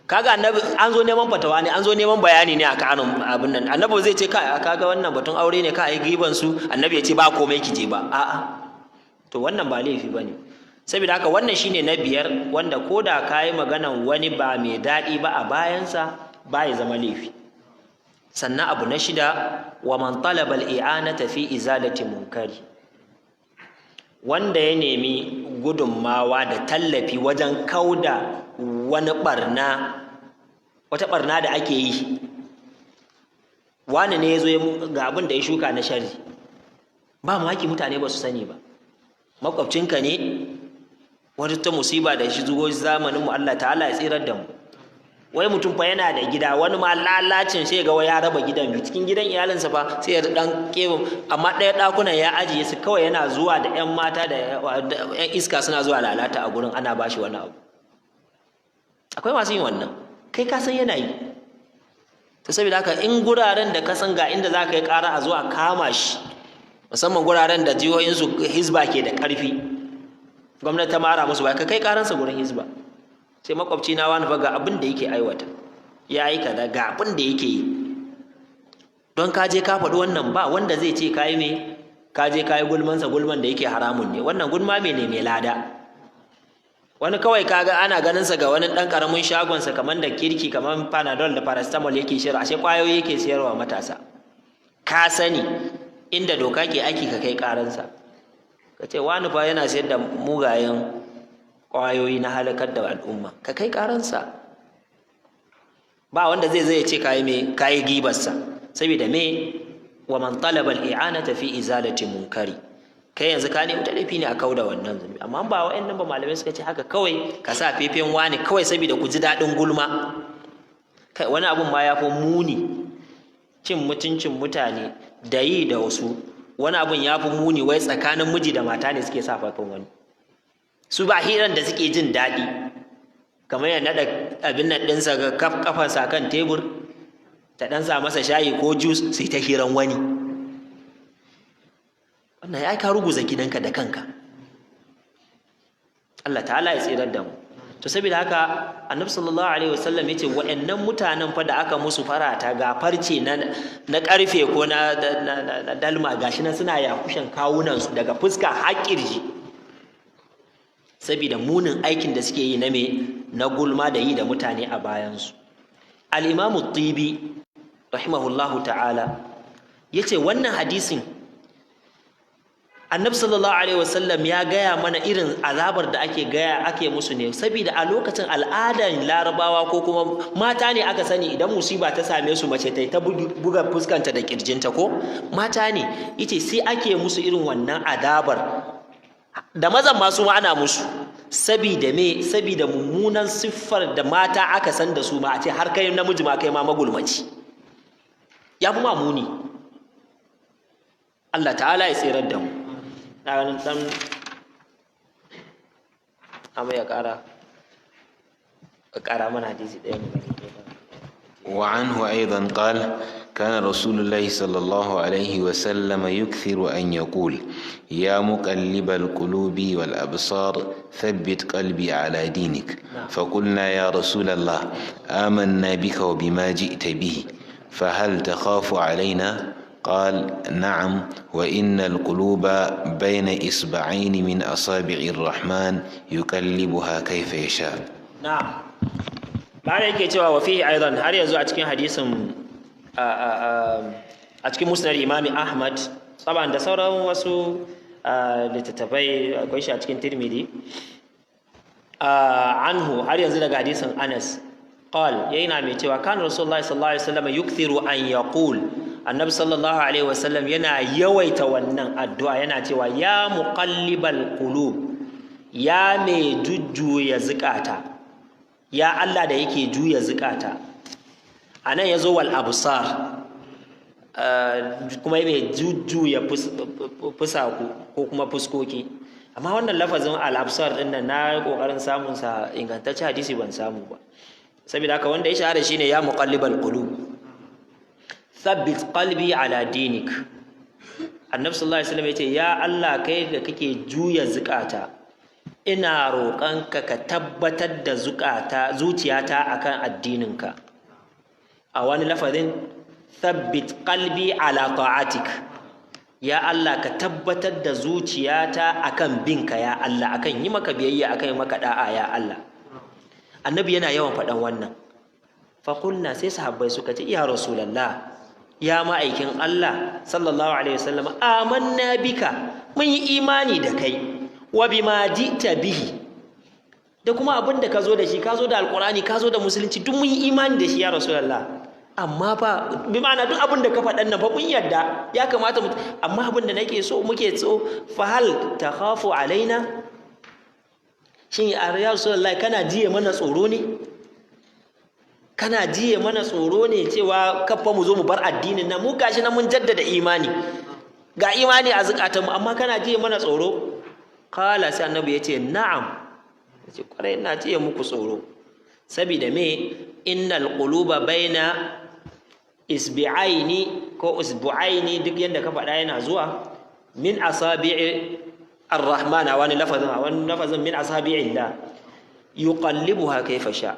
Kaga Annabi an zo neman fatawa ne, an zo neman bayani ne a kanin abin nan. Annabi zai ce, kai, kaga wannan batun aure ne, ka ai giban su, Annabi ya ce ba komai ki je ba. A'a, to wannan ba laifi bane. Saboda haka wannan shine na biyar, wanda koda kayi maganan wani ba mai daɗi ba a bayansa, ba ya zama laifi. Sannan abu na shida, wa man talaba al-i'anata fi izalati munkari, wanda ya nemi gudunmawa da tallafi wajen kauda wani barna, wata barna da ake yi. Wani ne ya zo ga abin da ya shuka na sharri, ba maki mutane ba su sani ba, makwabcinka ne, wata ta musiba da shi zuwa zamanin mu, Allah ta'ala ya tsirar da mu. Wai mutum fa yana da gida, wani ma lalacin sai ga wai ya raba gidan biyu, cikin gidan iyalinsa fa sai ya dan kebin, amma ɗaya ɗakunan ya ajiye su kawai, yana zuwa da ƴan mata da ƴan iska suna zuwa lalata a gurin, ana bashi wani abu. Akwai masu yin wannan, kai ka san yana yi. To saboda haka, in guraren da ka san ga inda za ka yi ƙara a zuwa kama shi, musamman guraren da jihohinsu hizba ke da ƙarfi, gwamnati ta mara musu, ba ka kai ƙaransa gurin hizba, sai makwabci na wani fa ga abin da yake aiwata, ya yi kaza, ga abin da yake yi. Don ka je ka faɗi wannan, ba wanda zai ce kayi me, ka je ka yi gulmansa, gulman da yake haramun ne. Wannan gulma me ne mai lada. Wani kawai kaga ana ganin sa ga wani ɗan ƙaramin shagonsa kamar da kirki, kamar Panadol da paracetamol yake shirya, ashe ƙwayoyi yake siyarwa matasa. Ka sani inda doka ke aiki, ka kai ƙaransa, ka ce wani fa yana sayar da mugayen ƙwayoyi na halakar da al'umma, ka kai ƙaransa. Ba wanda zai ce kayi me, kayi gibarsa. Saboda me? Wa man talaba al-i'anata fi izalati munkari. Kai yanzu ka nemi tallafi ne a kauda wannan zunubi. Amma ba wa'annan ba, malamai suka ce haka kawai ka sa fefen wani kawai saboda ku ji daɗin gulma. Kai, wani abun ma ya fi muni, cin mutuncin mutane da yi da wasu. Wani abun ya fi muni, wai tsakanin miji da mata ne suke sa faifan wani. Su ba hiran da suke jin daɗi kamar ya naɗa abin nan ɗinsa ga kafansa kan tebur, ta ɗan sa masa shayi ko juice, su yi ta hiran wani. Wannan ya ka ruguza gidanka da kanka. Allah ta'ala ya tsirar da mu. To saboda haka, Annabi sallallahu alaihi wasallam yace wa'annan mutanen fa da aka musu farata, ga farce na karfe ko na dalma, gashi nan suna yakushan kawunan su daga fuska har kirji, saboda munin aikin da suke yi na me, na gulma da yi da mutane a bayansu. Al-Imamu Tibi rahimahullahu ta'ala yace wannan hadisin, Annabi sallallahu alaihi wasallam ya gaya mana irin azabar da ake gaya ake musu ne, saboda a lokacin al'adar Larabawa ko kuma mata ne aka sani, idan musiba ta same su, mace ta buga fuskanta da kirjinta, ko mata ne. Yace sai ake musu irin wannan azabar, da mazan ma su ma ana musu. Sabida me? Sabida mummunan siffar da mata aka san da su ma, a ce har kai namiji ma kai ma magulmaci, ya fi mamuni. Allah ta'ala ya tsirar da mu. Na ganin dan amma ya ƙara mana hadisi ɗaya mu gani. وعنه أيضا قال: كان رسول الله صلى الله عليه وسلم يكثر أن يقول: يا مقلب القلوب والأبصار، ثبت قلبي على دينك. فقلنا: يا رسول الله، آمنا بك وبما جئت به، فهل تخاف علينا؟ قال: نعم، وإن القلوب بين إصبعين من أصابع الرحمن يقلبها كيف يشاء. Na'am, bayan yake cewa wa fihi aidan, har yanzu a cikin hadisin a cikin Musnad Imami Ahmad tsaban da sauran wasu littattafai, akwai shi a cikin Tirmidhi. Anhu, har yanzu daga hadisin Anas, qal, yana mai cewa kan Rasulullahi sallallahu alaihi wasallam yukthiru an yaqul, Annabi sallallahu alaihi wasallam yana yawaita wannan addu'a, yana cewa: ya muqallibal qulub, ya mai jujjuya zukata, ya Allah da yake juya zukata. Anan yazo wal absar, kuma mai jujjuya fusaku ko kuma fuskoki. Amma wannan lafazin al absar din nan, na kokarin samun sa ingantacce hadisi, ban samu ba. Saboda haka wanda ya shahara shine ya muqallibal qulub, thabbit qalbi ala dinik. Annabi sallallahu alaihi wasallam yace: ya Allah, kai da kake juya zukata, ina roƙonka ka tabbatar da zukata, zuciyata akan addininka. A wani lafazin: thabbit qalbi ala ta'atik, ya Allah, ka tabbatar da zuciyata akan binka, ya Allah, akan yi maka biyayya, akan yi maka da'a, ya Allah. Annabi yana yawan faɗan wannan. Faƙulna, sai sahabbai suka ce: ya Rasulallah, ya ma'aikin Allah sallallahu alaihi wasallam, amanna bika, mun yi imani da kai, wa bima ji'ta bihi, da kuma abin da ka zo da shi, ka zo da Alƙur'ani, ka zo da Musulunci, duk mun yi imani da shi, ya Rasulallah. Amma fa, bi ma'ana duk abin da ka faɗan nan fa mun yarda, ya kamata mu, amma abin da nake so, muke so, fa hal takhafu alaina? Shin ya Rasulallah, kana jiye mana tsoro ne? Kana jiye mana tsoro ne cewa kafa mu zo mu bar addinin nan, mu gashi na mun jaddada imani, ga imani a zukatanmu, amma kana jiye mana tsoro? Kala, sai annabi ya ce na'am, ya ce kwarai ina jiye muku tsoro. Saboda me? Innal quluba baina isbi'aini ko usbu'aini, duk yanda ka faɗa yana zuwa, min asabi'i ar-rahman, a wani lafazin, a wani lafazin min asabi'illah, yuqallibuha kayfa sha.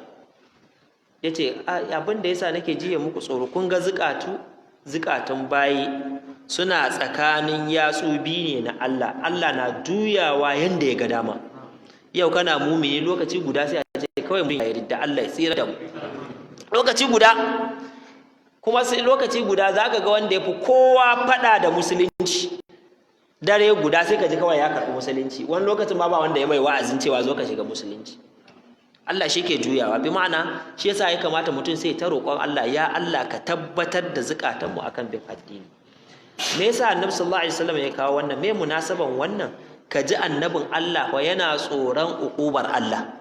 Yace abin da yasa nake jiye muku tsoro, kun ga zukatu, zukatun bayi suna tsakanin yatsu biyu ne na Allah. Allah na juyawa yanda ya ga dama. Yau kana mumini, lokaci guda sai a ce kawai mun yarda, Allah ya tsira da mu. Lokaci guda kuma, sai lokaci guda zaka ga wanda ya fi kowa faɗa da musulunci, dare guda sai ka ji kawai ya karɓi musulunci. Wani lokacin ma ba wanda ya mai wa'azin cewa zo ka shiga musulunci. Allah shi ke juyawa. Bi ma'ana, shi yasa ya kamata mutum sai ta roƙon Allah, ya Allah, ka tabbatar da zukatanmu akan bin addini. Me yasa Annabi sallallahu alaihi wasallam ya kawo wannan? Me munasaban wannan? Ka ji annabin Allah fa yana tsoron uƙubar Allah.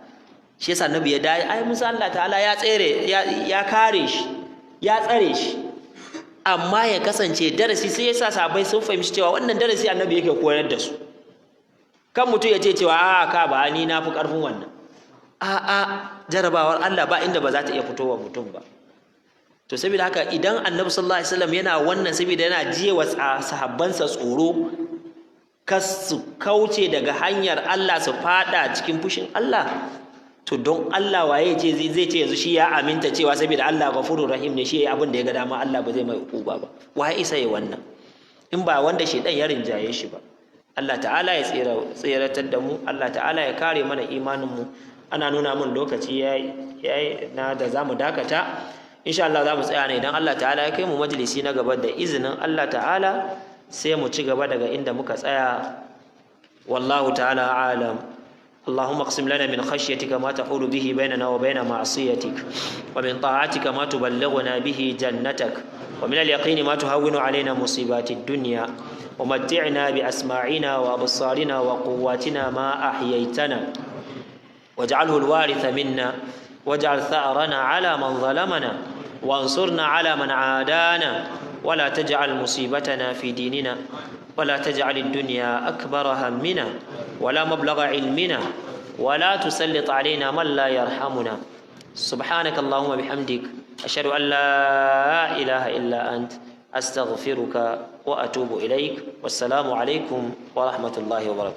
Shi yasa annabi ya dai, ai musa Allah ta'ala ya tsere, ya kare shi, ya tsare shi, amma ya kasance darasi. Sai yasa sahabbai sun fahimci cewa wannan darasi annabi yake koyar da su. Kan mutum ya ce cewa a ka ba ni na fi karfin wannan. A a jarabawar Allah ba inda ba za ta iya fitowa mutum ba. To saboda haka, idan annabi sallallahu alaihi wasallam yana wannan, saboda yana jiye wa sahabbansa tsoro kas su kauce daga hanyar Allah su fada cikin fushin Allah. To don Allah, waye ce zai ce yanzu shi ya aminta cewa saboda Allah ghafurur rahim ne, shi yayi abin da ya ga dama, Allah ba zai mai ukuba ba? Waye isa ya wannan in ba wanda shedan ya rinjaye shi ba? Allah ta'ala ya tseratar da mu. Allah ta'ala ya kare mana imanin mu. Ana nuna mun lokaci yayi na da zamu dakata. Insha Allah za mu tsaya ne. Idan Allah ta'ala ya kai mu majalisi na gaba, da izinin Allah ta'ala sai mu ci gaba daga inda muka tsaya. Wallahu ta'ala alam. اللهم اقسم لنا من خشيتك ما تحول به بيننا وبين معصيتك، ومن طاعتك ما تبلغنا به جنتك، ومن اليقين ما تهون علينا مصيبات الدنيا. ومتعنا بأسماعنا وأبصارنا وقواتنا ما أحييتنا، واجعله الوارث منا، واجعل ثأرنا على من ظلمنا، وانصرنا على من عادانا، ولا تجعل مصيبتنا في ديننا، ولا تجعل الدنيا أكبر همنا ولا مبلغ علمنا، ولا تسلط علينا من لا يرحمنا. سبحانك اللهم بحمدك، أشهد أن لا إله إلا أنت، أستغفرك وأتوب إليك. والسلام عليكم ورحمة الله وبركاته.